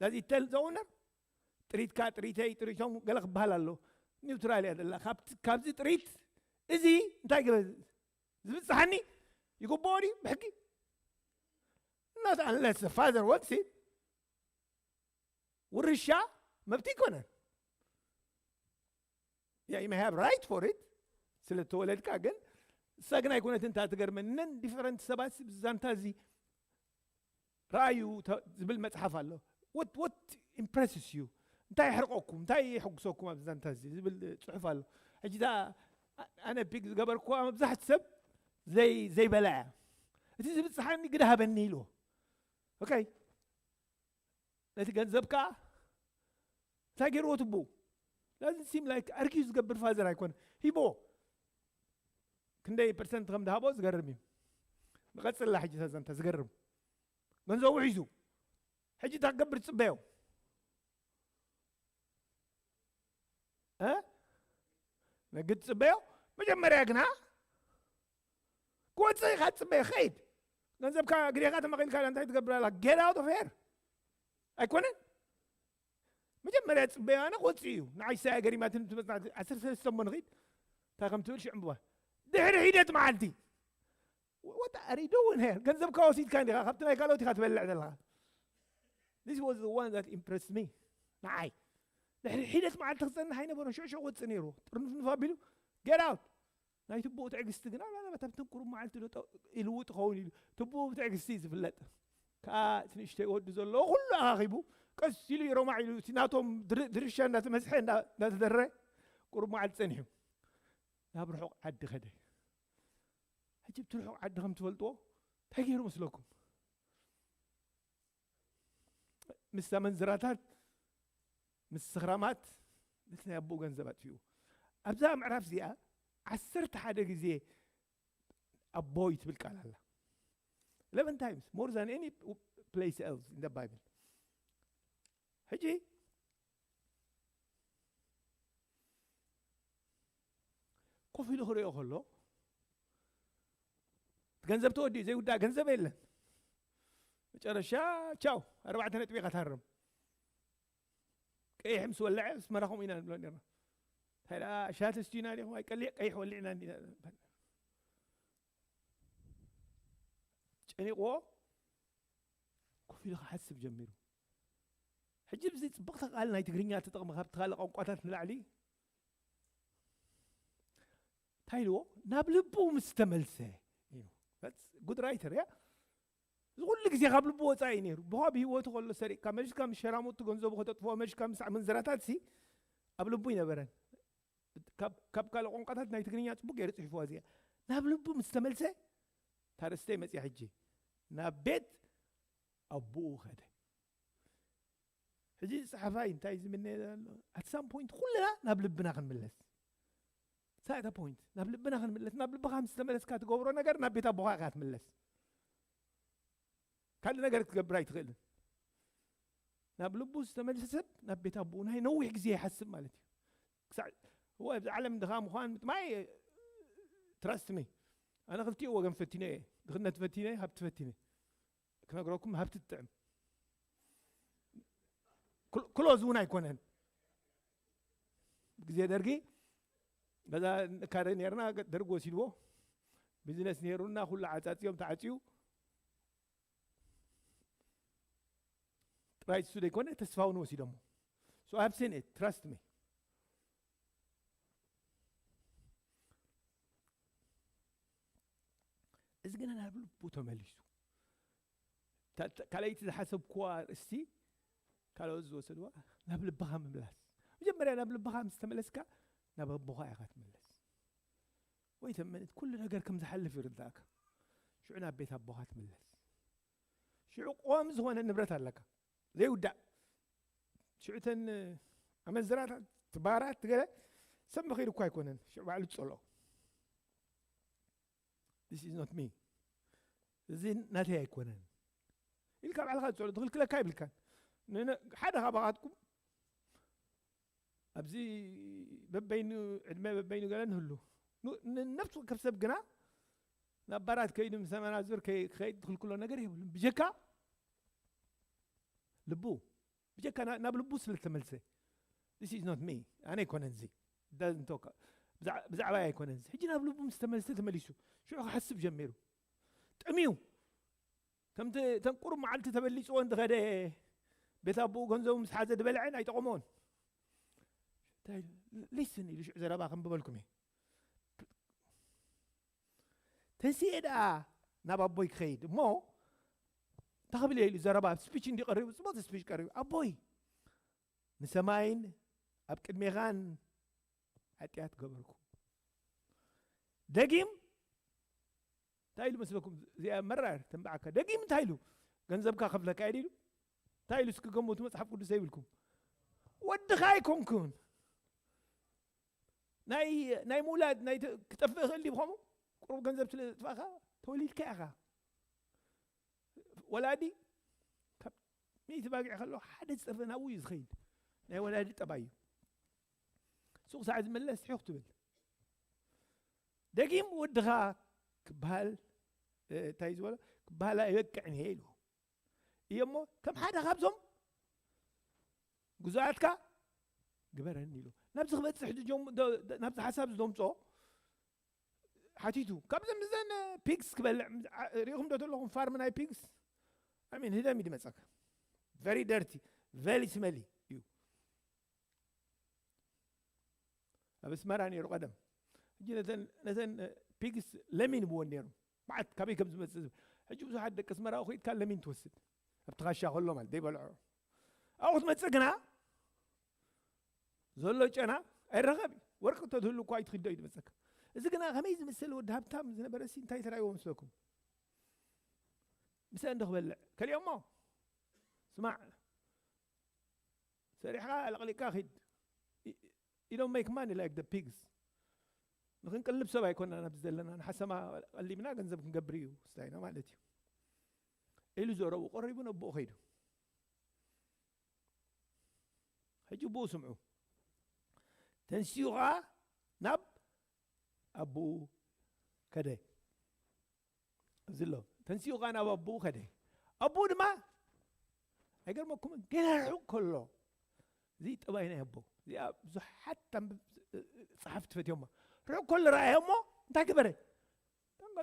ዳዚ ተል ዘውነር ጥሪትካ ጥሪተይ ጥሪቶም ገለ ክበሃል ኣሎ። ኒውትራል እያ ዘላ። ካብዚ ጥሪት እዚ እንታይ ገለ ዝብፅሓኒ ይግብኦ ድዩ ብሕጊ? Not unless the father wants it። ውርሻ መብት ይኮነን። Yeah, you may have right for it ስለ ተወለድካ። ግን እሳ ግን ኣይኮነት እንታ ትገርመንን different ሰባት ብዛንታ እዚ ረኣዩ ዝብል መፅሓፍ ኣሎ። What impresses you? እንታይ ይሕርቀኩም እንታይ የሐጉሰኩም ኣብ ዛንታ እዚ ዝብል ፅሑፍ ኣሎ። ሕጂ እዛ ኣነ ፒክ ዝገበርኩዋ መብዛሕቲ ሰብ ዘይበላ እያ። እቲ ዝብፅሓኒ ግዳ ሃበኒ ኢልዎ። ኦኬ ነቲ ገንዘብ ከዓ እንታይ ገይርዎ ትቦ ላዚ ሲም ላይክ ኣርጊዩ ዝገብር ፋዘር ኣይኮነ ሂቦ። ክንደይ ፐርሰንት ከም ዝሃቦ ዝገርም እዩ። ንቐፅላ ሕጂ ተዘንተ ዝገርም ገንዘቡ ሒዙ ሕጂ እንታይ ክገብር ትፅበዮ? ነግድ ትፅበዮ? መጀመርያ ግና ክወፅእ ኢኻ ትፅበዮ። ከይድ ገንዘብካ ግዴኻ ተመቒልካ እንታይ ትገብር ኣላ? Get out of here ኣይኮነን። መጀመርያ ፅበዮ ኣነ ክወፅእ እዩ። ንዓይ ሳያ ገሪማትን ትመፅና ዓሰርተ ሰለስተ እሞ ንኽድ እንታይ ከም ትብል ሽዑ እምብባ ድሕሪ ሒደት መዓልቲ ወጣ ኣሪዶ ወንሄር ገንዘብካ ወሲድካ እንዲኻ ካብቲ ናይ ካልኦት ኢኻ ትበልዕ ዘለኻ። This was the one that impressed me። ንዓይ ድሕሪ ሒደት መዓልቲ ክፀንሕ ኣይነበሮን። ሽዑ ሽዑ ክወፅእ ነይርዎ። ጥርንፍንፍ ኣቢሉ get out። ናይ ትቡኡ ትዕግስቲ ግና ምናልባት ኣብተን ቁሩብ መዓልቲ ዶ ኢልውጥ ኸውን ኢሉ ትቡኡ ብትዕግስቲ እዩ ዝፍለጥ። ከዓ እቲ ንእሽተይ ወዲ ዘለዎ ኩሉ ኣኻኺቡ ቀስ ኢሉ ይሮማዕ ኢሉ እቲ ናቶም ድርሻ እንዳተመስሐ እንዳተደረ ቁሩብ መዓልቲ ፀኒሑ ናብ ርሑቕ ዓዲ ከደ። ሕጂ ብቲ ርሑቕ ዓዲ ከም ትፈልጥዎ እንታይ ገይሩ መስለኩም? ምስ ኣመንዝራታት ምስ ስኽራማት ነቲ ናይ ኣቦኡ ገንዘብ ኣጥፊኡ። ኣብዛ ምዕራፍ እዚኣ ዓሰርተ ሓደ ግዜ ኣቦይ ትብል ቃል ኣላ። Eleven times more than any place else in the Bible። ሕጂ ኮፍ ኢሉ ክሪኦ ከሎ፣ ገንዘብ ተወዲኡ ዘይውዳእ ገንዘብ የለን። መጨረሻ ቻው፣ ኣርባዕተ ነጥቢ ኢኻ ታርም። ቀይሕ ምስ ወለዐ፣ ኣስመራ ከምኡ ኢና ንብሎ ነርና። እንታይ ደኣ ሻት ስቲና ዲኹም? ኣይ ቀሊሕ ቀይሕ ወሊዕና እንዲና። ጨኒቕዎ ኮፍ ኢሉ ክሓስብ ጀሚሩ። ሕጂ ብዚ ጽብቕቲ ቃል ናይ ትግርኛ ተጠቕሚ፣ ካብቲ ካልእ ቋንቋታት ንላዕሊ እንታይ ኢልዎ? ናብ ልቡ ምስ ተመልሰ። ጉድ ራይተር እያ። እዚ ኩሉ ግዜ ካብ ልቡ ወጻኢ እዩ ነይሩ። ብኻ ብህይወቱ ከሎ ሰሪቕካ፣ መሊስካ ምስ ሸራሙቱ ገንዘቡ ከተጥፍኦ፣ መሊስካ ምስ ኣመንዝራታት ሲ ኣብ ልቡ ይነበረን። ካብ፣ ካብ ካልእ ቋንቋታት ናይ ትግርኛ ጽቡቅ ገይሩ ጽሒፍዋ እዚኣ። ናብ ልቡ ምስ ተመልሰ፣ ታረስተይ መጽያ ሕጂ። ናብ ቤት ኣቦኡ ኸደ። ሕጂ ጸሓፋይ እንታይ ዝምነ ዘሎ? At some point ኩልና ናብ ልብና ክንምለስ። ሳእተ ፖይንት፣ ናብ ልብና ክንምለስ። ናብ ልብኻ ምስ ተመለስካ ትገብሮ ነገር ናብ ቤት ኣቦኻ ኢኻ ትምለስ። ካልእ ነገር ክትገብር ኣይትኽእልን። ናብ ልቡ ዝተመልሰ ሰብ ናብ ቤት ኣቦኡ ናይ ነዊሕ ግዜ ይሓስብ ማለት እዩ። ክሳዕ፣ እወ፣ ኣብዚ ዓለም ድኻ ምዃን ምጥማይ፣ ትራስት ሚ። ኣነ ክልቲኡ ወገን ፈቲነ እየ። ድኽነት ፈቲነ፣ ሃብቲ ፈቲነ። ክነግረኩም፣ ሃብቲ ትጥዕም። ክል-፣ ክሎዝ እውን ኣይኮነን። ግዜ ደርጊ ገዛ ንካረ ነርና፣ ደርጊ ወሲድዎ። ቢዝነስ ነሩና፣ ኩሉ ዓጻጺኦም ተዓጽዩ። ጥራይ እሱ ዘይኮነ፣ ተስፋውን ወሲዶሞ። So I've seen it, trust me። እዚ ግና ናብ ልቡ ተመሊሱ። ታ-፣ ታ-፣ ካልኣይቲ ዝሓሰብኩዋ ኣርእስቲ፣ ካልኦት ዝወሰድዋ፣ ናብ ልብኻ ምምላስ። መጀመርያ ናብ ልብኻ ምስ ተመለስካ፣ ናብ ኣቦኻ ኢኻ ትምለስ። ወይ ተመንት፣ ኩሉ ነገር ከም ዝሓልፍ ይርዳእካ። ሽዑ ናብ ቤት ኣቦኻ ትምለስ። ሽዑ ቆም ዝኾነ ንብረት ኣለካ። ዘይውዳእ። ሽዑ እተን ኣመንዝራታት፣ ትባራት፣ ትገለ ሰብ መኺሩ እኳ ኣይኮነን። ሽዑ ባዕሉ ትጸልኦ። This is not me። እዚ ናተይ ኣይኮነን። ኢልካ ባዕልኻ ትጸልኦ፣ ዝኽልክለካ ኣይብልካን። ን-፣ ን-፣ ሓደ ካባኻትኩም ኣብዚ በበይኑ፣ ዕድመ በበይኑ ገለ ንህሉ። ን-፣ ንነፍሲ ወከፍ ሰብ ግና ናብ ባራት ከይዱ ምስ ኣመናዝር ከይ-፣ ክኸይድ ዝኽልክሎ ነገር የብሉን። ብጀካ ልቡ፣ ብጀካ ና-፣ ናብ ልቡ ስለ ተመልሰ። This is not me። ኣነ ኣይኮነን እዚ። Doesn't talk። ብዛዕ-፣ ብዛዕባይ ኣይኮነን እዚ። ሕጂ ናብ ልቡ ምስ ተመልሰ ተመሊሱ። ሽዑ ክሓስብ ጀሚሩ። ጥምዩ። ከምቲ እተን ቁሩብ መዓልቲ ተበሊጽዎ እንተኸደ፣ ቤት ኣቦኡ ገንዘቡ ምስ ሓዘ ዝበልዐን ኣይጠቐሞን። እንታይ ኢሉ? ሊስን ኢሉ ሽዑ ዘረባ ከንብበልኩም እየ። ተንስኤ ደኣ ናብ ኣቦይ ክኸይድ እሞ፣ እንታይ ክብል እየ ኢሉ ዘረባ፣ ስፒች እንዲ ቀሪቡ፣ ጽቡቕ ስፒች ቀሪቡ። ኣቦይ፣ ንሰማይን ኣብ ቅድሜኻን ሓጢኣት ገበርኩ። ደጊም እንታይ ኢሉ መስለኩም? እዚኣ መራር ተንብዓካ። ደጊም እንታይ ኢሉ? ገንዘብካ ከፍለካ እየ ኢሉ። እንታይ ኢሉ እስኪ ገምቱ፣ መጽሓፍ ቅዱስ ዘይብልኩም? ወድኻ ኣይኮንኩን። ናይ፣ ናይ ምውላድ፣ ናይ ተ-፣ ክጠፍእ ይኽእል ድዩ ብኸምኡ? ቁሩብ ገንዘብ ስለ ዘጥፋእካ፣ ተወሊድካ ኢኻ። ወላዲ፣ ካብ ሚእቲ ባጊዕ ከሎ፣ ሓደ ዝጠፍእ ናብኡ እዩ ዝኸይድ። ናይ ወላዲ ጠባይ እዩ። ሱቕ ሳዕ ዝምለስ ሒኽ ትብል። ደጊም ወድኻ ክበሃል፣ እ፣ እንታይ እዩ ዝበሎ? ክበሃል ኣይበቅዕን እየ ኢልዎ። እየ እሞ፣ ከም ሓደ ካብዞም ግዙኣትካ ግበረኒ ኢሉ። ናብዚ ክበጽሕ ዝጀም-፣ ደ-፣ ደ-፣ ናብዚ ሓሳብ ዝደምጾ ሓቲቱ። ካብዚ ምስዘን ፒግስ ክበልዕ፣ ሪኢኹም ዶ ተለኹም ፋርም ናይ ፒግስ? I mean፣ ህደም እዩ ዝመጸካ። Very dirty፣ very smelly እዩ። ኣብ ኣስመራ ነይሩ ቀደም። ሕጂ ነተን፣ ነተን ፒግስ ለሚን ብወን ነይሩ። መዓት ካበይ ከም ዝመጽእ ዝብል። ሕጂ ብዙሓት ደቂ ኣስመራ ኸይድካ ለሚን ትወስድ። ኣብቲ ካሻ ከሎ ማለት ዘይበልዖ። ኣብኡ ክትመጽእ ግና ዘሎ ጨና ኣይረኸብ እዩ። ወርቂ ተትህሉ እኳ ኣይትኽዶ እዩ ዝመጸካ። እዚ ግና ከመይ ዝመሰለ ወዲ ሃብታም ዝነበረ ሲ እንታይ ተራእይዎ መስለኩም? ምስአ እንዶ ክበልዕ። ከሊኦሞ። ስማዕ። ሰሪሕኻ ለቕሊቕካ ኺድ። You don't make money like the pigs። ንኽንቅልብ ሰብ ኣይኮናን ኣብዚ ዘለና። ንሓሰማ ቀሊብና ገንዘብ ክንገብር እዩ ስታይና ማለት እዩ። ኢሉ ዘረቡ ቀሪቡ ነብኡ ኸይዱ። ሕጂ ብኡ ስምዑ። ተንሲኡ ኸዓ ናብ ኣቦኡ ከደ። ኣብዚ ኣሎ። ተንሲኡ ኸዓ ናብ ኣቦኡ ከደ። ኣቦኡ ድማ ኣይገርመኩምን፣ ገና ርሑቕ ከሎ፣ እዚ ጠባይ ናይ ኣቦ። እዚኣ ብዙሓት ኣንብ-፣ ጸሓፍቲ ፈትዮማ። ርሑቕ ከሎ ረኣዮ እሞ እንታይ ገበረ?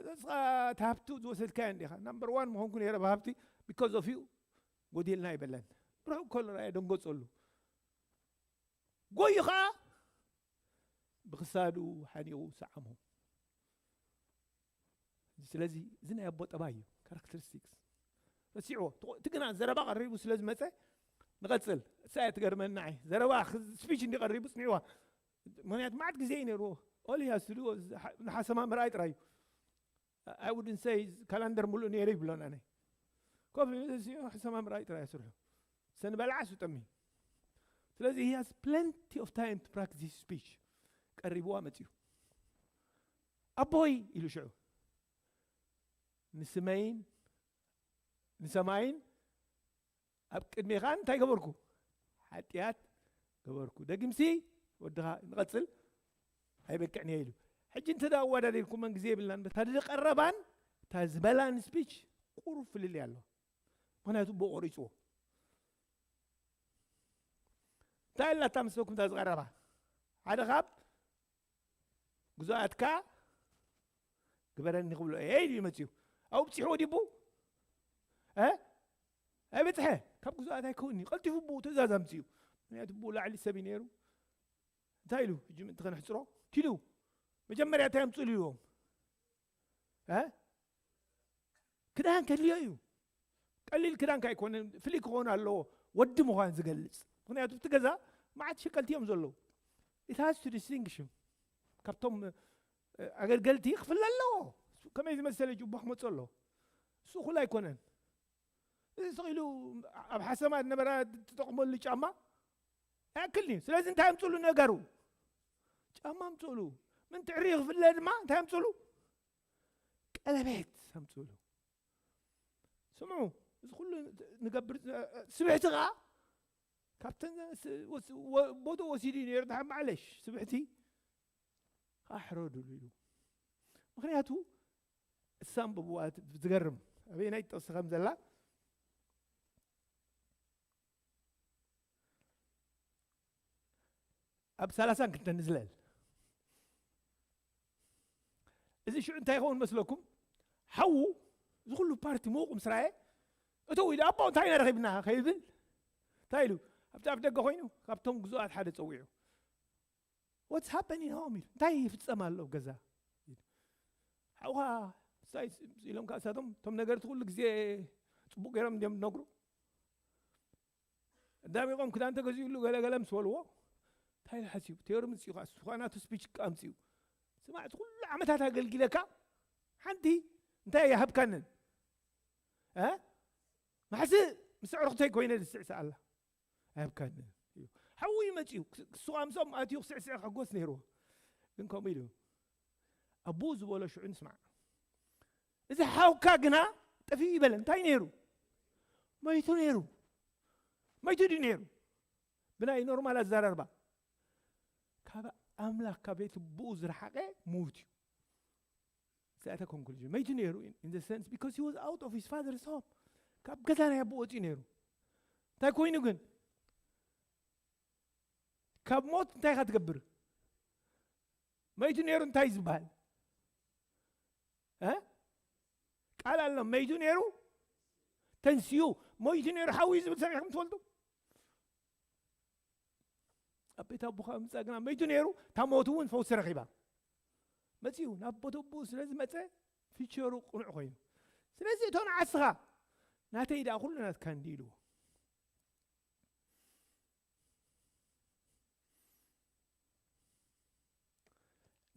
"ንስኻ እቲ ሃብቱ ዝወሰድካዮ እንዲኻ፣ ናምበር ዋን ምኾንኩ ነይረ ብሃብቲ፣ because of you ጎዲልና ኣይበለን." ርሑቕ ከሎ ረኣዮ፣ ደንገጸሉ። ጎዩ ኸዓ ብክሳዱ ሓኒቑ ሰዓሞ። ስለዚ እዚ ናይ ኣቦ ጠባይ እዩ፣ ካራክተሪስቲክስ። ረሲዕዎ። እቲ ግና ዘረባ ቀሪቡ ስለ ዝመጸ ንቐጽል። እሳ እያ ትገርመኒ ንዓይ። ዘረባ፣ ስፒች እንዲ ቀሪቡ ጽኒዕዋ። ምኽንያቱ መዓት ግዜ እዩ ነይርዎ። All he has to do ንሓሰማ ምርኣይ ጥራይ እዩ። I wouldn't say ካላንደር ሙሉእ ነይሩ ይብሎን ኣነ። ኮፍ ኢሉ እዚ ሓሰማ ምርኣይ ጥራይ ስርሑ። ሰንበልዓ ሱጠሚ። ስለዚ he has plenty of time to practice his speech። ቀሪብዋ መጺኡ። "ኣቦይ" ኢሉ ሽዑ፣ "ንስመይን ንሰማይን ኣብ ቅድሜኻ እንታይ ገበርኩ? ሓጢኣት ገበርኩ። ደግምሲ ወድኻ ንቐጽል ኣይበቅዕን እየ" ኢሉ። ሕጂ እንተ ደኣ ኣወዳዲርኩመን ግዜ የብልናን። በታ ዝቐረባን እታ ዝበላን ስፒች ቁሩብ ፍልልይ ኣለዋ። ምኽንያቱ ብኡ ቆሪጽዎ። እንታይ ኣላታ ምስለኩም እታ ዝቐረባ? ሓደ ካብ ግዙኣትካ ግበረኒ ክብሎ እየ ኢሉ እዩ መጺኡ። ኣብኡ ብጺሕዎ ድዩ ኣቦኡ? እ? ኣይበጽሐ። ካብ ግዙኣት ኣይከውን'ዩ። ቀልጢፉ ኣቦኡ ትእዛዝ ኣምጺኡ። ምኽንያቱ ኣቦኡ ላዕሊ ሰብ እዩ ነይሩ። እንታይ ኢሉ? ሕጂ ምእንቲ ከነሕጽሮ? ኪዱ። መጀመርያ እንታይ ኣምጽእሉ ኢልዎም? እ? ክዳን ከድልዮ እዩ። ቀሊል ክዳን ከይኮነ ፍሉይ ክኸውን ኣለዎ፣ ወዲ ምዃን ዝገልጽ። ምኽንያቱ ኣብቲ ገዛ መዓት ሸቀልቲ እዮም ዘለዉ። It has to distinguish him ካብቶም፣ እ፣ ኣገልገልቲ ክፍለ ኣለዎ። ከመይ ዝመሰለ ጁባ ክመጽእ ኣለዎ? እሱ እኹል ኣይኮነን። እዚ ስቕ ኢሉ ኣብ ሓሰማ ዝነበራ ትጠቕመሉ ጫማ ኣይኣክልን እዩ። ስለዚ እንታይ ኣምጽእሉ ነገሩ? ጫማ ኣምጽእሉ። ምእንቲ ዕርዩ ክፍለ ድማ እንታይ ኣምጽእሉ? ቀለቤት ኣምጽእሉ። ስምዑ፣ እዚ ኩሉ ንገብር፣ ስብሕቲ ኸዓ ካብተን ስ-፣ ወስ-፣ ወ-፣ ቦትኡ ወሲዱ እዩ ነይሩ። ድሓር ማዕለሽ፣ ስብሕቲ ኸዓ ሕረዱሉ ኢሉ። ምኽንያቱ፣ እሳ ኣንብብዋ፣ እቲ ዝገርም፣ ኣበየናይ ጥቕሲ ከም ዘላ፣ ኣብ ሰላሳን ክልተን ንዝለል። እዚ ሽዑ እንታይ ይኸውን መስለኩም? ሓዉ፣ እዚ ኩሉ ፓርቲ ምዉቕ ምስ ረኣየ፣ እተው ኢሉ፣ "ኣቦ፣ እንታይ ኢና ረኺብና?" ከይብል፣ እንታይ ኢሉ? ኣብቲ ኣፍ ደገ ኮይኑ፣ ካብቶም ግዙኣት ሓደ ጸዊዑ፣ "What's happening home?" ኢሉ፣ "እንታይ ይፍጸም ኣሎ ኣብ ገዛ?" ኢሉ። ሓውኻ፣ እንታይ ኢሎም ከኣ እሳቶም፣ እቶም ነገርቲ ኩሉ ግዜ ጽቡቕ ገይሮም እንድዮም ዝነግሩ። ኣዳሚቖም ክዳን ተገዚኡሉ ገለ ገለ ምስ በልዎ፣ እንታይ ኢሉ ሓሲቡ? ቴዮሪ ምጽኡ ከኣ፣ እሱ ከኣ ናቱ ስፒች ኣምጺኡ። ስማዕ፣ እቲ ኩሉ ዓመታት ኣገልጊለካ፣ ሓንቲ እንታይ ኣይሃብካንን? እ? ማሕስእ ምስ ኣዕሩኽተይ ኮይነ ዝስዕስዕ ኣላ። ኣይሃብካንን። ሓዉ እዩ መጺኡ። ክስ-፣ ክስዋ ምሶም ኣትዩ ክስዕስዕ ክሕጎስ ነይርዎ። ግን ከምኡ ኢሉ። ኣቦኡ ዝበሎ ሽዑ ንስማዕ። እዚ ሓውካ ግና ጠፊኡ ይበለ። እንታይ ነይሩ? መይቱ ነይሩ። መይቱ ድዩ ነይሩ? ብናይ ኖርማል ኣዘራርባ፣ ካብ ኣምላኽ፣ ካብ ቤት ኣቦኡ ዝረሓቐ ምዉት እዩ። እዚኣ እታ ኮንክሉዥን። መይቱ ነይሩ፣ in, in the sense, because he was out of his father's home. ካብ ገዛ ናይ ኣቦኡ ወፂኡ ነይሩ። እንታይ ኮይኑ ግን? ካብ ሞት እንታይ ኢኻ ትገብር? መይቱ ነይሩ እንታይ እዩ ዝበሃል? እ? ቃል ኣሎ፣ መይቱ ነይሩ ተንስኡ፣ መይቱ ነይሩ ሓውዩ ዝብል ሰሚዕኩም ትፈልጡ? ኣብ ቤት ኣቦኻ ምጻእ ግና መይቱ ነይሩ፣ እታ ሞት እውን ፈውሲ ረኺባ። መጺኡ፣ ናብ ቦታ ኣቦኡ ስለ ዝመጸ፣ ፊቸሩ ቅኑዕ ኮይኑ። ስለዚ እቶ ንዓስኻ፣ ናተይ ደኣ ኩሉ ናትካ እንዲ ኢልዎ።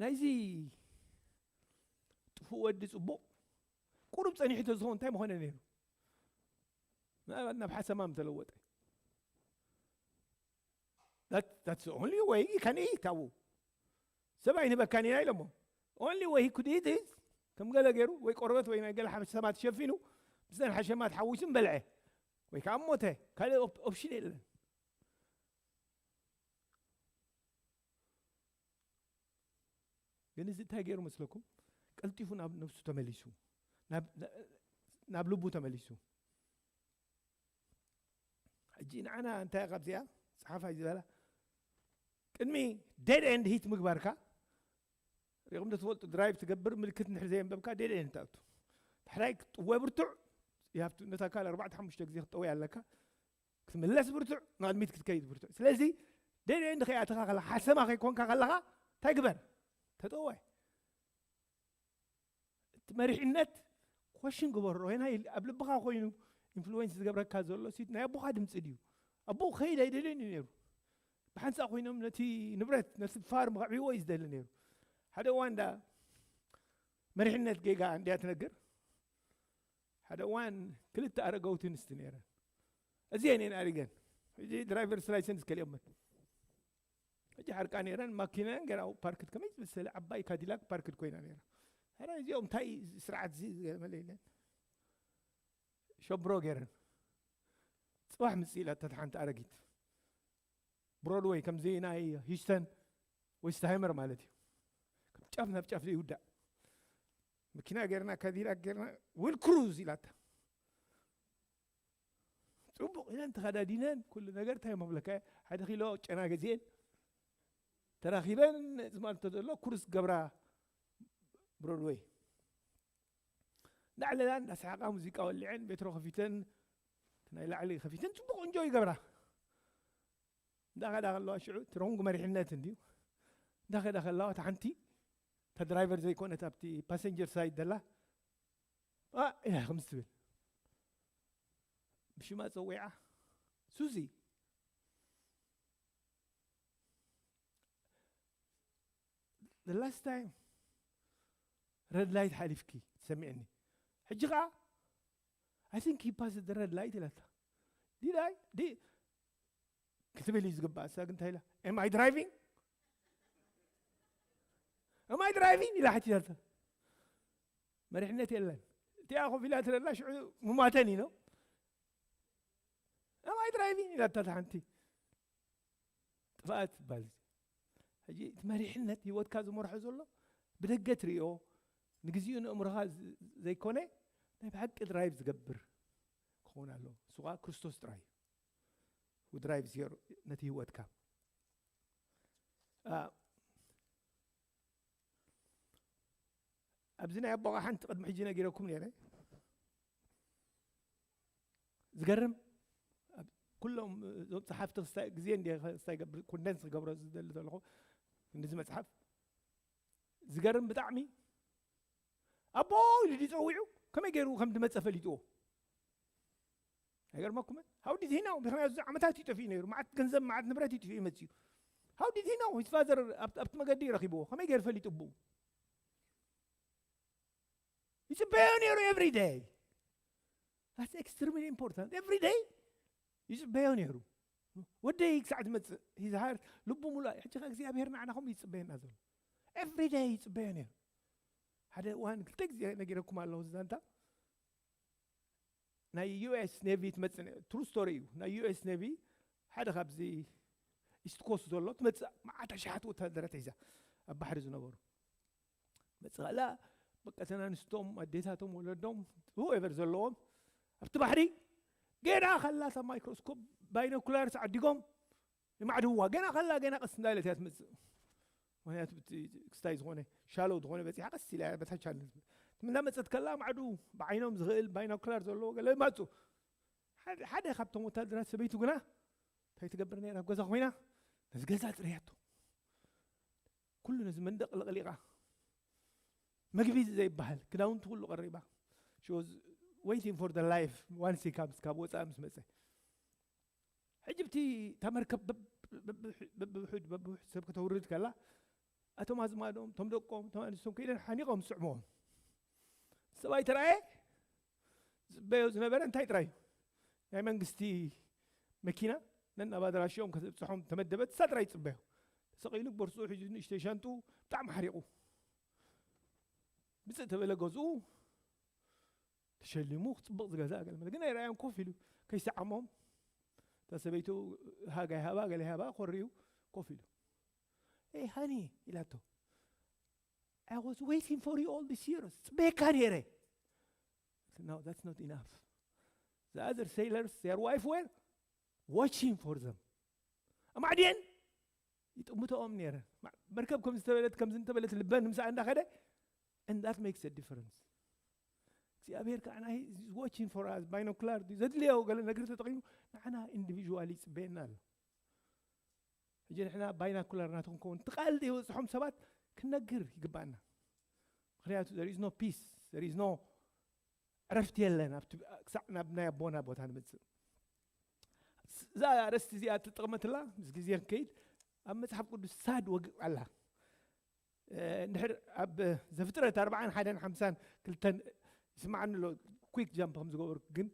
ናይዚ ጥፉእ ወዲ ጽቡቕ ቁሩብ ጸኒሑ ተዝኸውን እንታይ ምኾነ ነይሩ? ምናልባት ናብ ሓሰማ ምተለወጠ። That, that's the only way he can eat, ኣብኡ። ሰብ ኣይንህበካን ኢና ኢሎሞ። Only way he could eat is ከም ገለ ገይሩ ወይ ቆርበት ወይ ናይ ገለ ሓሰማ ተሸፊኑ ምስዘን ሓሸማ ተሓዊሱ ምበልዐ ወይ ከዓ ሞተ። ካልእ ኦፕ-፣ ኦፕሽን የለን። ግን እዚ እንታይ ገይሩ መስለኩም? ቀልጢፉ ናብ ነብሱ ተመሊሱ፣ ናብ ልቡ ተመሊሱ። ሕጂ ንዓና እንታይ ካብዚኣ ጸሓፋይ ዝበላ ቅድሚ dead end hit ምግባርካ ሪኹም ዶ ትፈልጡ? ድራይቭ ትገብር ምልክት እንድሕር ዘየንበብካ dead end ትኣቱ። ዳሕራይ ክትጥወ ብርቱዕ ይሃብቱ ነታ ካል ኣርባዕተ ሓሙሽተ ግዜ ክትጠወይ ኣለካ። ክትምለስ ብርቱዕ፣ ንቕድሚት ክትከይድ ብርቱዕ። ስለዚ dead end ከይኣተኻ ከለኻ ሓሰማ ከይኮንካ ከለኻ እንታይ ግበር? ተጠወ። እቲ መሪሕነት ኮሽን ግበሮ። ወይና ኣብ ልብኻ ኮይኑ ኢንፍሉዌንስ ዝገብረካ ዘሎ ሲ ናይ ኣቦኻ ድምፂ ድዩ? ኣቦኡ ከይድ ኣይደልን እዩ ነይሩ። ብሓንሳእ ኮይኖም ነቲ ንብረት ነቲ ፋርም ከዕብዎ እዩ ዝደሊ ነይሩ። ሓደ እዋን ዳ መሪሕነት ጌጋ እንድያ ትነግር። ሓደ እዋን ክልተ ኣረገውቲ ኣንስቲ ነይረን። እዚአን እየን ኣሪገን። ሕጂ ድራይቨርስ ላይሰንስ ከሊኦመን። ሕጂ ሓርቃ ነይረን። ማኪናን ገና ፓርክት ከመይ ዝመሰለ ዓባይ ካዲላክ ፓርክት ኮይና ነይራ። ኧረ እዚኦም እንታይ ስርዓት እዚ ዝገመለ ኢለን ሸብሮ ገይረን። ጽባሕ ምጽእ ኢላ እታ ሓንቲ ኣረጊት ብሮድወይ ከምዚ ናይ ሂስተን ዌስትሃይመር ማለት እዩ። ካብ ጫፍ ናብ ጫፍ ዘይውዳእ መኪና ጌርና ካዲላክ ጌርና ዊል ክሩዝ ኢላታ። ጽቡቕ ኢለን ተኸዳዲነን ኩሉ ነገር እንታይ መብለካ ሓደ ኪሎ ጨና ገዚኤን ተራኺበን ዝማልቶ ዘሎ ኩርስ ገብራ ብሮድወይ እንዳዕለላ እንዳሰሓቃ ሙዚቃ ወሊዐን ቤትሮ ከፊተን ናይ ላዕሊ ከፊተን ጽቡቕ እንጆ ይገብራ። እንዳኸዳ ከለዋ ሽዑ ትሮንግ መሪሕነት እንድዩ። እንዳኸዳ ከለዋ እታ ሓንቲ እታ ድራይቨር ዘይኮነት ኣብቲ ፓሰንጀር ሳይድ ዘላ ኣ ኢላ ከምዚ ትብል ብሽማ ጸዊዓ ሱዚ the last time red light ሓሊፍኪ ትሰሚዕኒ ሕጂ ከዓ I think he passed the red light ኢላታ ዲዳይ ዲ ክትብል እዩ ዝግባእ እሳ ግን እንታይ ኢላ am I driving am I driving ኢላ ሓቲታታ መሪሕነት የለን እቲኣ ኮፍ ኢላ ትለላ ሽዑ ሙማተን እዩ ነው am I driving ኢላታ ሓንቲ ጥፍኣት ትባል ሕጂ እቲ መሪሕነት ህይወትካ ዝመርሖ ዘሎ ብደገ ትርእዮ ንግዚኡ ንእምሮኻ ዘይኮነ ናይ ብሓቂ ድራይቭ ዝገብር ክኸውን ኣለዎ እሱ ከዓ ክርስቶስ ጥራይ እዩ ድራይቭ ዝገሩ ነቲ ህይወትካ ኣብዚ ናይ ኣቦቓ ሓንቲ ቅድሚ ሕጂ ነጊረኩም ነረ ዝገርም ኩሎም እዞም ፀሓፍቲ ግዜ እንዲ ክስታይ ገብር ኮንደንስ ክገብሮ ዝደሊ ዘለኹ እንደዚ መፅሓፍ ዝገርም ብጣዕሚ ኣቦ ኢሉ ድፀዊዑ ከመይ ገይሩ ከም ድመፀ ፈሊጥዎ ኣይገርመኩምን how did he know ምክንያቱ እዚ ዓመታት ይጠፍኡ ነይሩ መዓት ገንዘብ መዓት ንብረት ይጥፍኡ ይመፅኡ how did he know his father ኣብቲ መገዲ ረኪብዎ ከመይ ገይሩ ፈሊጡ ብኡ ይፅበዮ ነይሩ every day that's extremely important every day ይፅበዮ ነይሩ ወደይ ክሳዕ ትመፅእ ሂዝሃር ልቡ ሙሉእ ሕጂ እግዚኣብሔር ንዓና ከምኡ ይፅበየና ዘሎ every day ይፅበዮ ነይሩ ሓደ እዋን ክልተ ግዜ ነጊረኩም ኣለኹ ዛንታ ናይ ዩኤስ ኔቪ ትመፅእ ትሩ ስቶሪ እዩ ናይ ዩኤስ ኔቪ ሓደ ካብዚ ኢስት ኮስት ዘሎ ትመፅእ መዓት ኣሽሓት ወታደራት ሒዛ ኣብ ባሕሪ ዝነበሩ መፅእ ከላ በቃ ተናንስቶም ኣዴታቶም ወለዶም ሁኤቨር ዘለዎም ኣብቲ ባሕሪ ገና ከላ እታ ማይክሮስኮፕ ባይኖኩላርስ ዓዲጎም ይማዕድዋ ገና ከላ ገና ቀስ እንዳለት እያ ትመፅእ ምክንያቱ ክስታይ ዝኾነ ሻለው ዝኾነ በፂሓ ቀስ ኢላ በታች ኣለ እንዳመፀት ከላ ማዕዱ ብዓይኖም ዝኽእል ባይኖኩላር ዘለዎ ገለ ይማፁ ሓደ ካብቶም ወታደራት ሰበይቱ ግና እንታይ ትገብር ነይራ ኣብ ገዛ ኮይና ነዚ ገዛ ፅርያቶ ኩሉ ነዚ መንደቕ ለቕሊቓ መግቢ ዘይበሃል ክዳውንቲ ኩሉ ቀሪባ waiting for the life once he comes ካብ ወፃኢ ምስ መፀ ሕጂ ብቲ እታ መርከብ በብውሑድ በብውሑድ ሰብ ከተውርድ ከላ እቶም ኣዝማዶም እቶም ደቆም እቶም ኣንስቶም ከይደን ሓኒቆም ዝስዕምዎም ሰብኣይ ተረኣየ ዝፅበዮ ዝነበረ እንታይ ጥራይ ናይ መንግስቲ መኪና ነናብ ኣድራሽኦም ከተብፅሖም ተመደበት እሳ ጥራይ ይፅበዮ ተሰቂሉ ቦርስኡ ሒዙ ንእሽተይ ሻንጡ ብጣዕሚ ሓሪቑ ብፅእ ተበለ ገዝኡ ተሸሊሙ ክፅብቕ ዝገዛ ኣገልመለ ግን ኣይረኣዮም ኮፍ ኢሉ ከይሰዓሞም እታ ሰበይቱ ሃጋ ይሃባ ገለ ይሃባ ኮሪኡ ኮፍ ኢሉ ኤ ሃኒ ኢላቶ I was waiting for you all these years. ጽበየካ ነይረ። No, that's not enough. The other sailors, their wife were watching for them. ኣማዕድየን ይጥምተኦም ነይረ። መርከብ ከም ዝተበለት ከም ዝተበለት ልበን ምሳኣ እንዳኸደ and that makes a difference. እግዚኣብሔር ከዓ ናይ watching for us binocular ዘድልዮ ገለ ነገር ተጠቂሙ ንዓና individually ይፅበየና ኣሎ። ሕጂ ንሕና binocular ናቱ ክንከውን እቲ ቃል ዘይበፅሖም ሰባት ክንነግር ይግባኣና። ምክንያቱ there is no peace, there is no ዕረፍቲ የለን። ክሳዕ ናብ ናይ ኣቦና ቦታ ንምፅእ እዛ ኣረስቲ እዚኣ ትጠቕመትላ ምስ ግዜ ከይድ ኣብ መፅሓፍ ቅዱስ ሳድ ወግቕ ኣላ። እንድሕር ኣብ ዘፍጥረት ኣርባዓን ሓደን ሓምሳን ክልተን ይስማዓኒ ኣሎ። quick jump ከም ዝገበርኩ ግን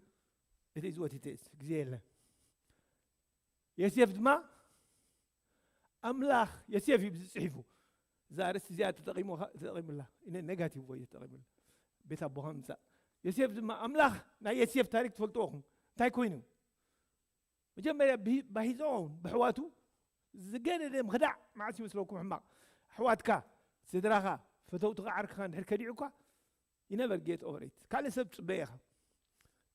እቲ ዝወት ግዜ የለን። ዮሴፍ ድማ ኣምላኽ ዮሴፍ እዩ ዝፅሒፉ። እዛ ኣርእስቲ እዚኣ ተጠቂሙላ። ኔጋቲቭ ወይ ተጠቂሙላ። ቤት ኣቦኻ ምፃእ። ዮሴፍ ድማ ኣምላኽ ናይ ዮሴፍ ታሪክ ትፈልጥዎ ኹም እንታይ ኮይኑ? መጀመርያ ባሂዞን ብሕዋቱ ዝገደደ ምኽዳዕ መዓስ ይመስለኩም ሕማቕ? ኣሕዋትካ፣ ስድራኻ፣ ፈተውትኻ፣ ዓርክኻ እንድሕር ከዲዑካ you never get over it። ካልእ ሰብ ትፅበየ ኢኻ።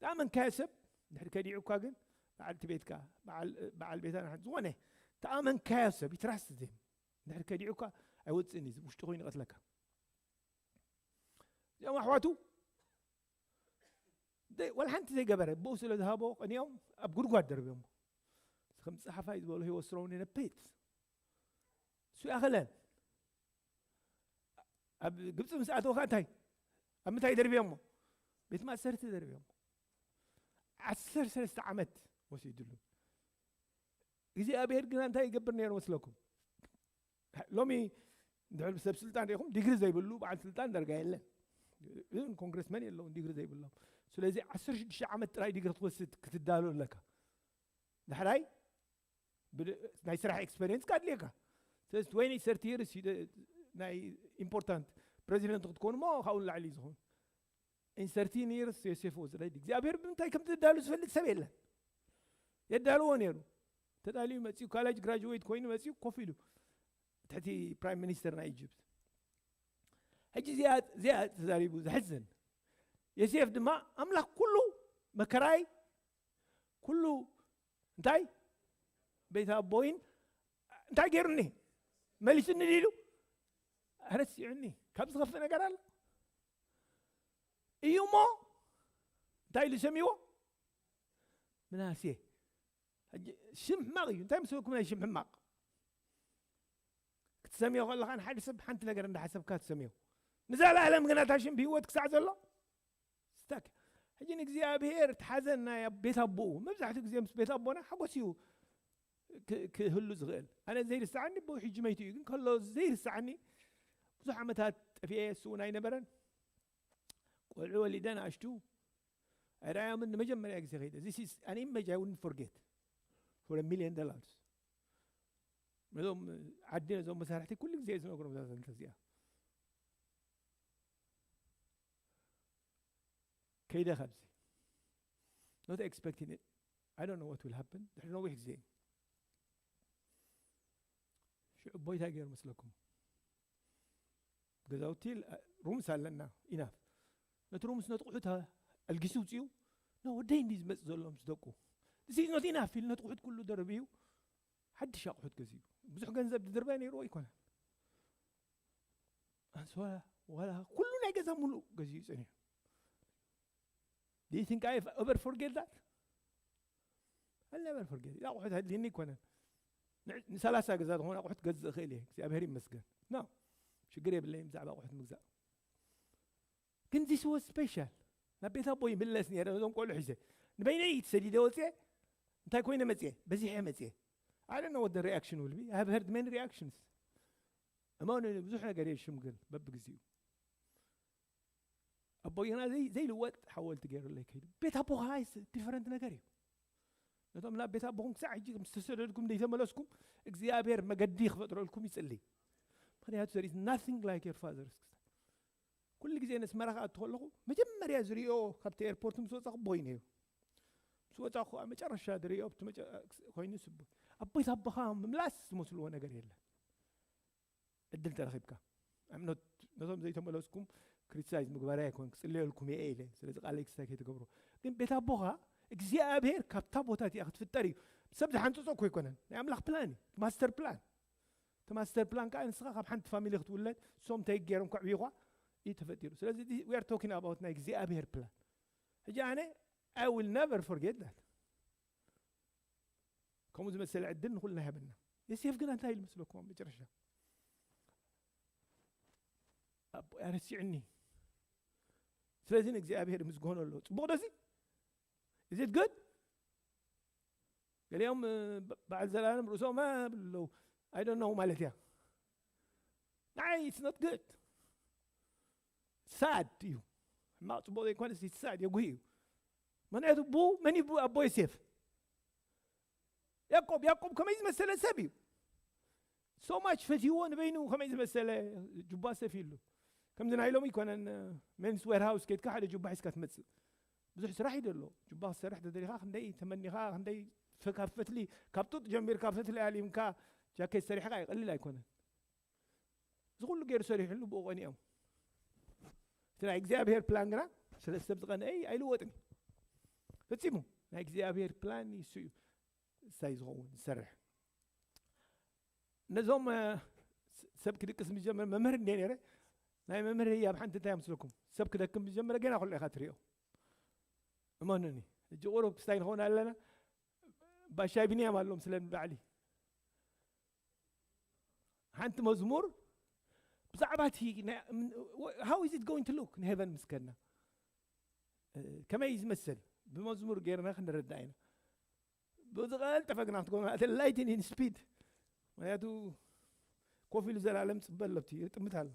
ተኣመንካዮ ሰብ እንድሕር ከዲዑካ ግን በዓልቲ ቤትካ በዓል ቤታ ዝኾነ ተኣመንካዮ ሰብ ይትራስት ዜም እንድሕር ከዲዑካ ኣይወፅእን እዩ ውሽጡ ኮይኑ ይቐትለካ። እዚኦም ኣሕዋቱ ወላ ሓንቲ ዘይገበረ ብኡ ስለ ዝሃቦ ቀኒኦም ኣብ ጉድጓድ ደርብዮም። ከም ፀሓፋይ ዝበሎ ህይወት ስረውን ነፔት እሱ ያኸለን ኣብ ግብፂ ምስ ኣተወ ከዓ እንታይ ኣብ ምንታይ ደርብዮሞ? ቤት ማእሰርቲ ደርብዮሞ። ዓሰርተ ሰለስተ ዓመት ወሲድሉ። እግዚኣብሔር ግና እንታይ ይገብር ነይሩ መስለኩም? ሎሚ እንድሕር ሰብ ስልጣን ሪኢኹም ዲግሪ ዘይብሉ በዓል ስልጣን ደርጋ የለን። ግን ኮንግረስመን የለውን ዲግሪ ዘይብሎም። ስለዚ ዓሰርተ ሽዱሽተ ዓመት ጥራይ ዲግሪ ክትወስድ ክትዳሉ ኣለካ። ዳሕራይ ናይ ስራሕ ኤክስፐሪንስ ካድልየካ። ስለዚ ትወኒ ሰርቲ ይርስ ናይ ኢምፖርታንት ፕሬዚደንት ክትኮኑ ሞ ካብኡ ንላዕሊ እዩ ዝኸውን። ኢን ሰርቲን ይርስ ዮሴፍ ወዝ ሬዲ። እግዚኣብሔር ብምንታይ ከም ትዳሉ ዝፈልጥ ሰብ የለን። የዳልዎ ነይሩ። ተዳልዩ መፅኡ ካሌጅ ግራጅዌት ኮይኑ መፅኡ ኮፍ ኢሉ ትሕቲ ፕራይም ሚኒስተር ናይ ኢጅፕት። ሕጂ እዚኣ እዚኣ ተዛሪቡ ዘሕዝን። ዮሴፍ ድማ ኣምላኽ ኩሉ መከራይ ኩሉ እንታይ ቤት ኣቦይን እንታይ ገይሩኒ መሊሱኒ ኢሉ ረሲዑኒ ካብ ዝኸፍእ ነገር ኣሎ እዩ እሞ እንታይ ኢሉ ሰሚዎ? ምናሴ። ሽም ሕማቕ እዩ። እንታይ ምስልኩም ናይ ሽም ሕማቕ ክትሰምዮ ከለኻ ንሓደ ሰብ ሓንቲ ነገር እንዳሓሰብካ ትሰምዮ። ንዘለኣለም ግና እታ ሽም ብህይወት ክሳዕ ዘሎ ስታክ። ሕጂ ንእግዚኣብሔር እቲ ሓዘን ናይ ቤት ኣቦኡ መብዛሕትኡ ግዜ ምስ ቤት ኣቦና ሓጎስ እዩ ክህሉ ዝኽእል። ኣነ ዘይርስዓኒ ብኡ ሕጂ መይቱ እዩ ግን ከሎ ዘይርስዓኒ ብዙሕ ዓመታት ጠፊኤ እሱ እውን ኣይነበረን። ቆልዑ ወሊደ ንኣሽቱ ኣይረኣዮምን ንመጀመርያ ግዜ ከይደ this is an image I wouldn't forget for a million dollars። ነዞም ዓዲ ነዞም መሳርሕቲ ኩሉ ግዜ ዝነግሮም እዛ ዘንተ እዚኣ ከይደ ካብዚ not expecting it. I don't know what will happen ድሕሪ ነዊሕ ግዜ ሽዑ ቦይታ ገይሩ መስለኩም ገዛውቲ ሩምስ ኣለና ኢናፍ ነቲ ሩምስ ነጥቑሑ ኣልጊሱ ውፅኡ ና ወደይ እንዲ ዝመፅ ዘሎ ምስ ደቁ እዚ ኖት ኢናፍ ኢል ነጥቑሑት ኩሉ ደርብ እዩ ሓድሽ ኣቑሑት ገዚኡ ብዙሕ ገንዘብ ዝድርበ ነይርዎ ኣይኮነን ኣንሶላ ዋላ ኩሉ ናይ ገዛ ሙሉእ ገዚኡ ፀኒሑ Do you think I ever forget that? I'll never forget. ኣቑሑት ኣድልኒ ኣይኮነን። ንሰላሳ ገዛ ዝኾነ ኣቑሑት ገዝእ እኽእል እየ። እግዚኣብሔር ይመስገን። ኖ ሽግር የብለይን ብዛዕባ ኣቑሑት ምግዛእ። ግን this was special። ናብ ቤት ኣቦ ይምለስ ነይረ ነዞም ቆልዑ ሒዘ ንበይነይ ተሰዲደ ወፅየ እንታይ ኮይነ መፅየ በዚሐ መፅየ I don't know what the reaction will be. I have heard many reactions. እመኑ ብዙሕ ነገር የሽምግል በብግዚኡ ኣቦይና ዘይልወጥ ሓወልቲ ገይሩለይ ከይዱ ቤት ኣቦኻ ዲፈረንት ነገር እዩ ነቶም ናብ ቤት ኣቦኹም ክሳዕ ሕጂ ምስ ተሰደድኩም ዘይተመለስኩም እግዚኣብሔር መገዲ ክፈጥረልኩም ይፅሊ ምክንያቱ there is nothing like your father's ኩሉ ግዜ ነስመራ ክኣቱ ከለኹ መጀመርያ ዝሪኦ ካብቲ ኤርፖርት ምስ ወፃኹ ቦይ ነይሩ ምስ ወፃኹ ከዓ መጨረሻ ዝሪኦ ኮይኑ ስቡ ኣብ ቤት ኣቦኻ ምምላስ ዝመስልዎ ነገር የለን እድል ተረኺብካ I'm not ነቶም ዘይተመለስኩም ክሪቲሳይዝ ምግባር ኣይኮን ክጽልየልኩም እየ ኢለ። ስለዚ ቃለይ ክስታይ ከይትገብሩ። ግን ቤት ኣቦኻ እግዚኣብሔር ካብታ ቦታ እቲኣ ክትፍጠር እዩ። ሰብ ዝሓንጽጾ እኮ ኣይኮነን። ናይ ኣምላኽ ፕላን እዩ። ማስተር ፕላን። እቲ ማስተር ፕላን ከዓ ንስኻ ካብ ሓንቲ ፋሚሊ ክትውለድ፣ እሶም እንታይ ገይሮም ከዕብዩኻ እዩ ተፈጢሩ። ስለዚ we are talking about ናይ እግዚኣብሔር ፕላን። ሕጂ ኣነ I will never forget that። ከምኡ ዝመሰለ ዕድል ንኹልና ይሃበና። ዮሴፍ ግን እንታይ ኢሉ መስለኩም ኣብ መጨረሻ? ኣቦ ኣረሲዕኒ። ስለዚ ንእግዚኣብሔር ምስጎኖ ኣለዎ። ጽቡቕ ዶ እዚ? Is it good? ገሊኦም እ፣ በ- በዓል ዘላለም ርእሶም እ፣ ብለው I don't know ማለት እያ። ናይ it's not good። ሳድ እዩ። ሕማቕ ጽቡቕ ዘይኮነስ it's sad፣ የጉሂ እዩ። ምክንያቱ ቡ መን እዩ ቡ ኣቦ ዮሴፍ? ያዕቆብ። ያዕቆብ ከመይ ዝመሰለ ሰብ እዩ። So much ፈትይዎ ንበይኑ ከመይ ዝመሰለ ጁባ ሰፊ ይሉ። ከምዚ ናይ ሎሚ ይኮነን። ሜንስ ዌርሃውስ ከይድካ ሓደ ጁባ ሒዝካ ትመጽእ። ብዙሕ ስራሕ እዩ ደሎ። ጁባ ክትሰርሕ ተደሊኻ ክንደይ ተመኒኻ ክንደይ ፈ- ካብ ፈትሊ ካብ ጡጥ ጀሚርካ ፈትሊ ኣሊምካ ጃኬት ሰሪሕካ ይቐልል ኣይኮነን። እዚ ኩሉ ገይሩ ሰሪሕሉ ብኡ ቀኒኦም። እቲ ናይ እግዚኣብሔር ፕላን ግና ስለ ሰብ ዝቐንአ ኣይልወጥን እዩ። ፈጺሙ ናይ እግዚኣብሔር ፕላን ይሱ እዩ። እንታይ ዝኸውን ዝሰርሕ ነዞም እ፣ ስ- ሰብ ክድቅስ ምስ ጀመረ መምህር እንደ ነረ ናይ መምህር ህያብ ሓንቲ እንታይ ምስለኩም ሰብ ክደክም ምስ ጀመረ ገና ኩሉ ኢኻ ትሪኦ። እመኑኒ። ሕጂ ቁሩብ ክስታይ ንኸውን ኣለና። ባሻይ ብንያም ኣሎም ስለ ንባዕሊ ሓንቲ መዝሙር ብዛዕባ እቲ ናይ- ም- how is it going to look ንሄቨን ምስ ከድና እ፣ ከመይ እዩ ዝመስል ብመዝሙር ገይርና ክንረዳእ ኢና። ብዝቐልጠፈ ግና ክትኮኑ ኣተ ላይትኒን ስፒድ። ምክንያቱ ኮፍ ኢሉ ዘላለም ጽበ ኣለብቲ ይጥምት ኣሎ።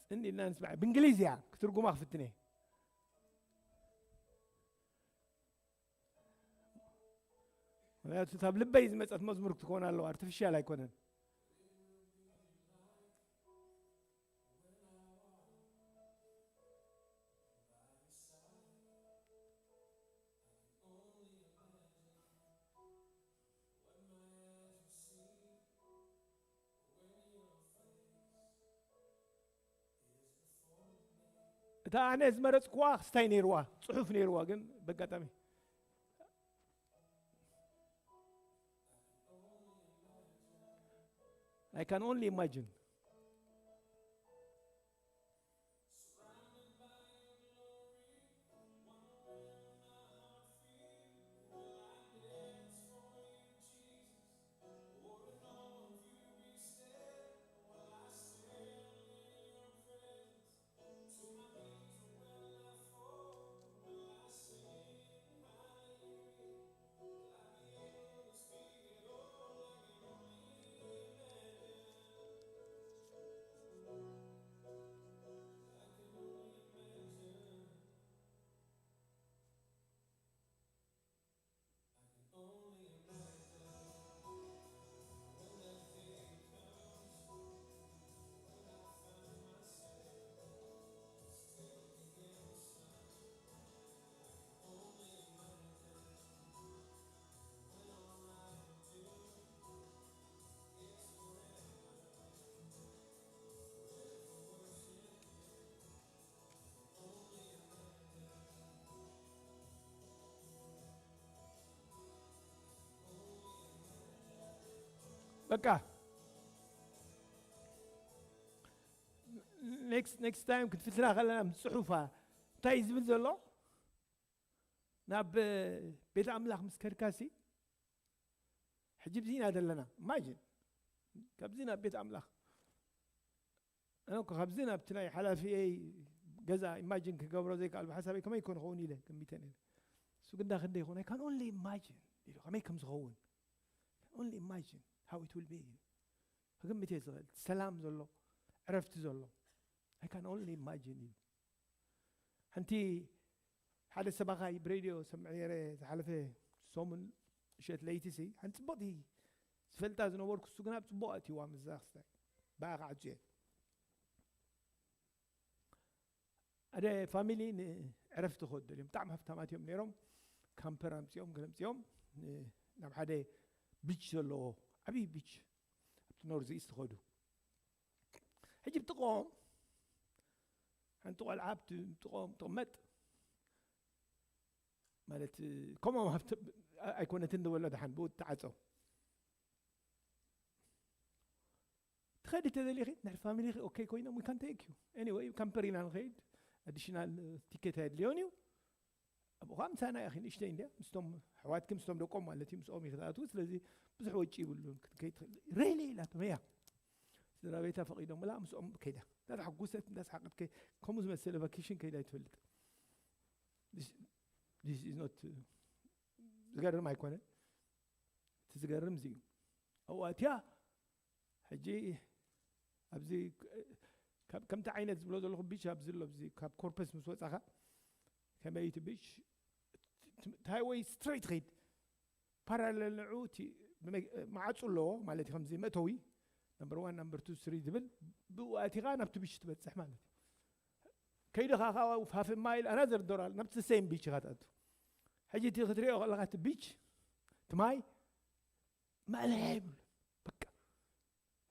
ጽን ኢልና ንስማዕ። ብእንግሊዝ እያ ክትርጉማ ክፍትነ። ምክንያቱ ካብ ልበይ ዝመጸት መዝሙር ክትኮን ኣለዋ፣ ኣርቲፊሻል ኣይኮነን። እታ ኣነ ዝመረጽኩዋ ክስታይ ነይርዋ፣ ጽሑፍ ነይርዋ፣ ግን በጋጣሚ I can only imagine. በቃ ኔክስት ኔክስት ታይም ክትፍትና ከለና ምስ ጽሑፋ እንታይ እዩ ዝብል ዘሎ ናብ ቤት ኣምላኽ ምስ ከድካሲ ሕጂ ብዚና ዘለና ኢማጂን ካብዚ ናብ ቤት ኣምላኽ ኣነ እኮ ካብዚ ናብቲ ናይ ሓላፊየይ ገዛ ኢማጂን ክገብሮ ዘይከኣል ብሓሳበይ ከመይ ይኮን ይኸውን ኢለ ገሚተ ነይረ። እሱ ግዳ ክንደይ ይኸውን I can only imagine ኢሉ ከመይ ከም ዝኸውን only imagine how it will be ኢሉ ክግምት እየ ዝኽእል። ሰላም ዘሎ ዕረፍቲ ዘሎ I can only imagine ኢሉ ሓንቲ ሓደ ሰባኻይ ብሬድዮ ሰምዐ ነይረ ዝሓለፈ ሰሙን ምሸት ለይቲ ሲ ሓንቲ ፅቡቕቲ ዝፈልጣ ዝነበርኩ እሱ ግና ብፅቡቕ ኣእትዋ ምዛ ክስታይ ብኣ ክዓፁ እየ ሓደ ፋሚሊ ንዕረፍቲ ዕረፍቲ ክወዱ ደልዮም። ብጣዕሚ ሃፍታማት እዮም ነይሮም። ካምፐር ኣምፅኦም፣ ገለ ኣምፅኦም፣ ን-፣ ናብ ሓደ ቢች ዘለዎ፣ ዓብዪ ቢች፣ ኣብቲ ኖርዝ ኢስት ኸዱ። ሕጂ ብጥቕኦም ሓንቲ ቆልዓ ኣብቲ ጥቕኦም ትቕመጥ። ማለት፣ ከምኦም ሃብቲ ኣይኮነትን ዝበሎ ደሓን ብኡ ትዓፀው። ትኸዲ ተደሊኺ፣ ድሕሪ ፋሚሊኺ ኦኬ ኮይኖም፣ we can take you. Anyway፣ ካምፐር ኢና ንኸይድ፣ ኣዲሽናል ቲኬት ኣየድልዮን እዩ። ኣብኡ ኸዓ ምሳና ኢኺ፣ ንእሽተይ እንድያ፣ ምስቶም ኣሕዋትኪ፣ ምስቶም ደቆም ማለት እዩ፣ ምስኦም ኢኺ ትኣትዉ። ስለዚ ብዙሕ ወጪ ይብሉን፣ ክትከይድ ትኽእል። ሪሊ ኢላቶም፣ እያ። ስድራ ቤታ ፈቒዶምላ፣ ምስኦም ከይዳ። እንዳተሓጎሰት፣ እንዳሰሓቐት ከይ-፣ ከምኡ ዝመሰለ ቫኬሽን ከይዳ ኣይትፈልጥ። This፣ this is not፣ ዝገርም ኣይኮነን። እቲ ዝገርም እዚ እዩ። ኣብኡ ኣትያ፣ ሕጂ ኣብዚ ክ-፣ ካብ፣ ከምቲ ዓይነት ዝብሎ ዘለኹ ቢች ኣብዚ ኣሎ፣ ኣብዚ ካብ ኮርፐስ ምስ ወጻኻ ከመይ እቲ ቢች፣ እቲ ሃይወይ ስትሬት ኸይድ፣ ፓራለል ንዑ እቲ ብመ-፣ ማዕጹ ኣለዎ ማለት እዩ፣ ከምዚ መእተዊ ነምበር ዋን፣ ነምበር ቱ፣ ስሪ ዝብል፣ ብኡ ኣቲኻ ናብቲ ቢች ትበጽሕ ማለት እዩ። ከይድኻ ከዓ ሃፍ ማይል ኣናዘር ዶር ኣሎ፣ ናብቲ ሴም ቢች ኢኻ ትኣቱ። ሕጂ እቲ ክትሪኦ ከለኻ እቲ ቢች፣ እቲ ማይ ማእለያ የብሉ። በቃ።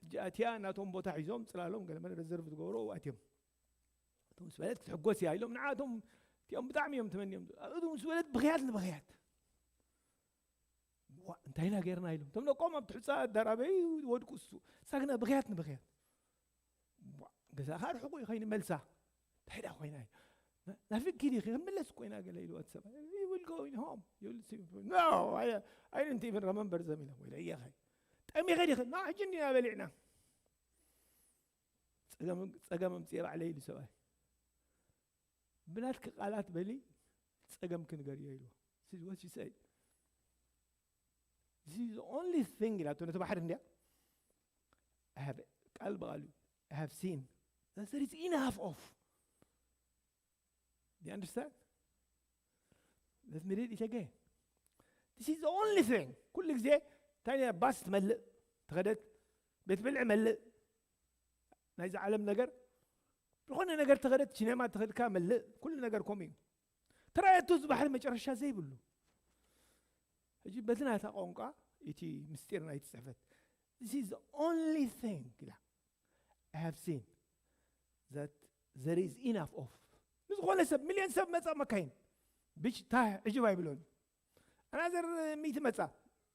ሕጂ ኣትያ ናቶም ቦታ ሒዞም፣ ጽላሎም ገለ መለ ረዘርቭ ዝገብሩ ኣብኡ ኣትዮም። እቶም ምስ በለት ክትሕጎስ እያ ኢሎም፣ ንዓቶም እቲኦም ብጣዕሚ እዮም ተመንዮም። እቶም ምስ በለት ብኽያት ንብኽያት። ዋ፣ እንታይ ኢና ጌርና ኢሎም። እቶም ደቆም ኣብቲ ሑጻ ኣዳራበዩ ይወድቁ፣ እሱ፣ እሳ ግና ብኽያት ንብኽያት። ዋ፣ ገዛኻ ርሑቑ እዩ ኸይኑ መልሳ። እንታይ ደኣ ኮይና እዩ? ና-፣ ናፊቅኪ ዲኺ? ክንምለስ እኮ ኢና ገለ ኢልዋ እቲ ሰብኣይ። You will go in home. You will see. No, I, I didn't even remember them ኢሎም። ወይለ እያኸ። ጠሚኸ ዲኺ? ና፣ ሕጂ እንዲና በሊዕና። ጸገም፣ ጸገም ኣምጽኤ ባዕለይ ኢሉ ሰብኣይ። ብናትኪ ቃላት በሊ፣ ጸገምኪ ንገርዮ ኢልዋ። This is what she said. This is the only thing ኢላቶ ነቲ ባሕሪ እንድያ። I have፣ ቃል ብቓሉ፣ I have seen that there is enough of። Do you understand? Let me read it again. This is the only thing. ኩሉ ግዜ እንታይ ባስ ትመልእ፣ ተኸደት፣ ቤት ብልዒ መልእ፣ ናይዚ ዓለም ነገር፣ ዝኾነ ነገር ተኸደት፣ ሲኔማ ተኸድካ መልእ፣ ኩሉ ነገር ከምኡ እዩ። ተራእየቶ እዚ ባሕሪ መጨረሻ ዘይብሉ። ሕጂ በቲ ናታ ቋንቋ፣ እቲ ምስጢር ናይቲ ጽሕፈት፣ this is the only thing ኢላ። I have seen that there is enough of። ንዝኾነ ሰብ፣ ሚልዮን ሰብ መጻ መካይን። ብች-፣ ታ ዕጅብ ኣይብሎን። ኣናዘር ሚእቲ መጻ።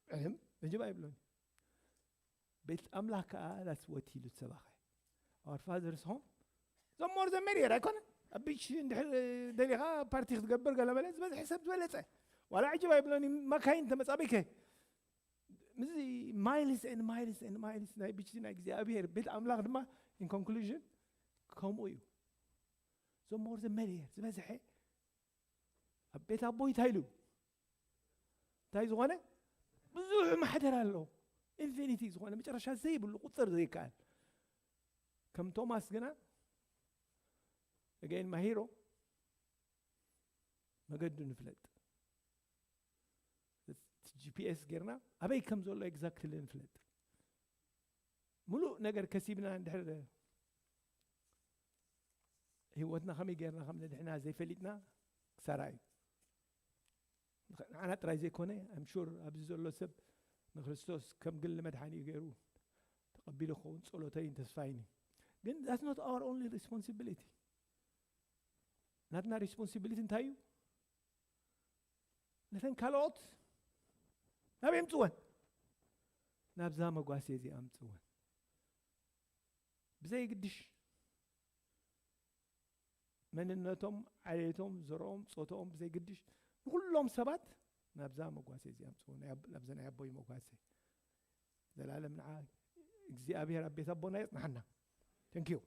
ዕልም፣ ዕጅብ ኣይብሎን። ቤት ኣምላኽ ከኣ that's what ኢሉ ሰባኸ። Our Father's home። The more the merrier ኣይኮነ? ኣብ ቢች እንድሕር ደሊኻ ፓርቲ ክትገብር ገለ መለ ዝበዝሐ ሰብ ዝበለጸ። ዋላ ዕጅብ ኣይብሎን እዩ፣ መካይን ተመጻቢከ። ምስዚ miles and miles and miles ናይ ቢች ናይ እግዚኣብሔር ቤት ኣምላኽ ድማ in conclusion ከምኡ እዩ። The more the merrier ዝበዝሐ ኣብ ቤት ኣቦይ እንታይ ኢሉ? እንታይ ዝኾነ? ብዙሕ ማሕደር ኣሎ። ኢንፊኒቲ ዝኾነ መጨረሻ ዘይብሉ ቁጽር ዘይከኣል። ከም ቶማስ ግና፣ again ማሂሮ፣ መገዱ ንፍለጥ። እቲ ጂ ፒ ኤስ ጌርና ኣበይ ከም ዘሎ ኤግዛክትሊ ንፍለጥ። ሙሉእ ነገር ከሲብና እንድሕር ህይወትና ከመይ ጌርና ከም ነድሕና ዘይፈሊጥና ክሳራ እዩ። ንዓና ጥራይ ዘይኮነ፣ I'm sure ኣብዚ ዘሎ ሰብ ንክርስቶስ ከም ግሊ መድሓኒኡ ገይሩ ተቐቢሉ ክኸውን ጸሎተይን ተስፋይን እዩ። ግን that's not our only responsibility። ናትና ሪስፖንሲቢሊቲ እንታይ እዩ? ነተን ካልኦት ናበይ ኣምጽወን? ናብዛ መጓሴ እዚኣ ኣምጽወን። ብዘይግድሽ መንነቶም፣ ዓሌቶም፣ ዘርኦም፣ ጾታኦም ብዘይግድሽ ንኹሎም ሰባት ናብዛ መጓሴ እዚኣ ኣምጽወን። ናይ ኣቦ-፣ ናብዛ ናይ ኣቦይ መጓሴ። ዘላለም ንዓ እግዚኣብሔር ኣብ ቤት ኣቦና የጽንሓና። Thank you።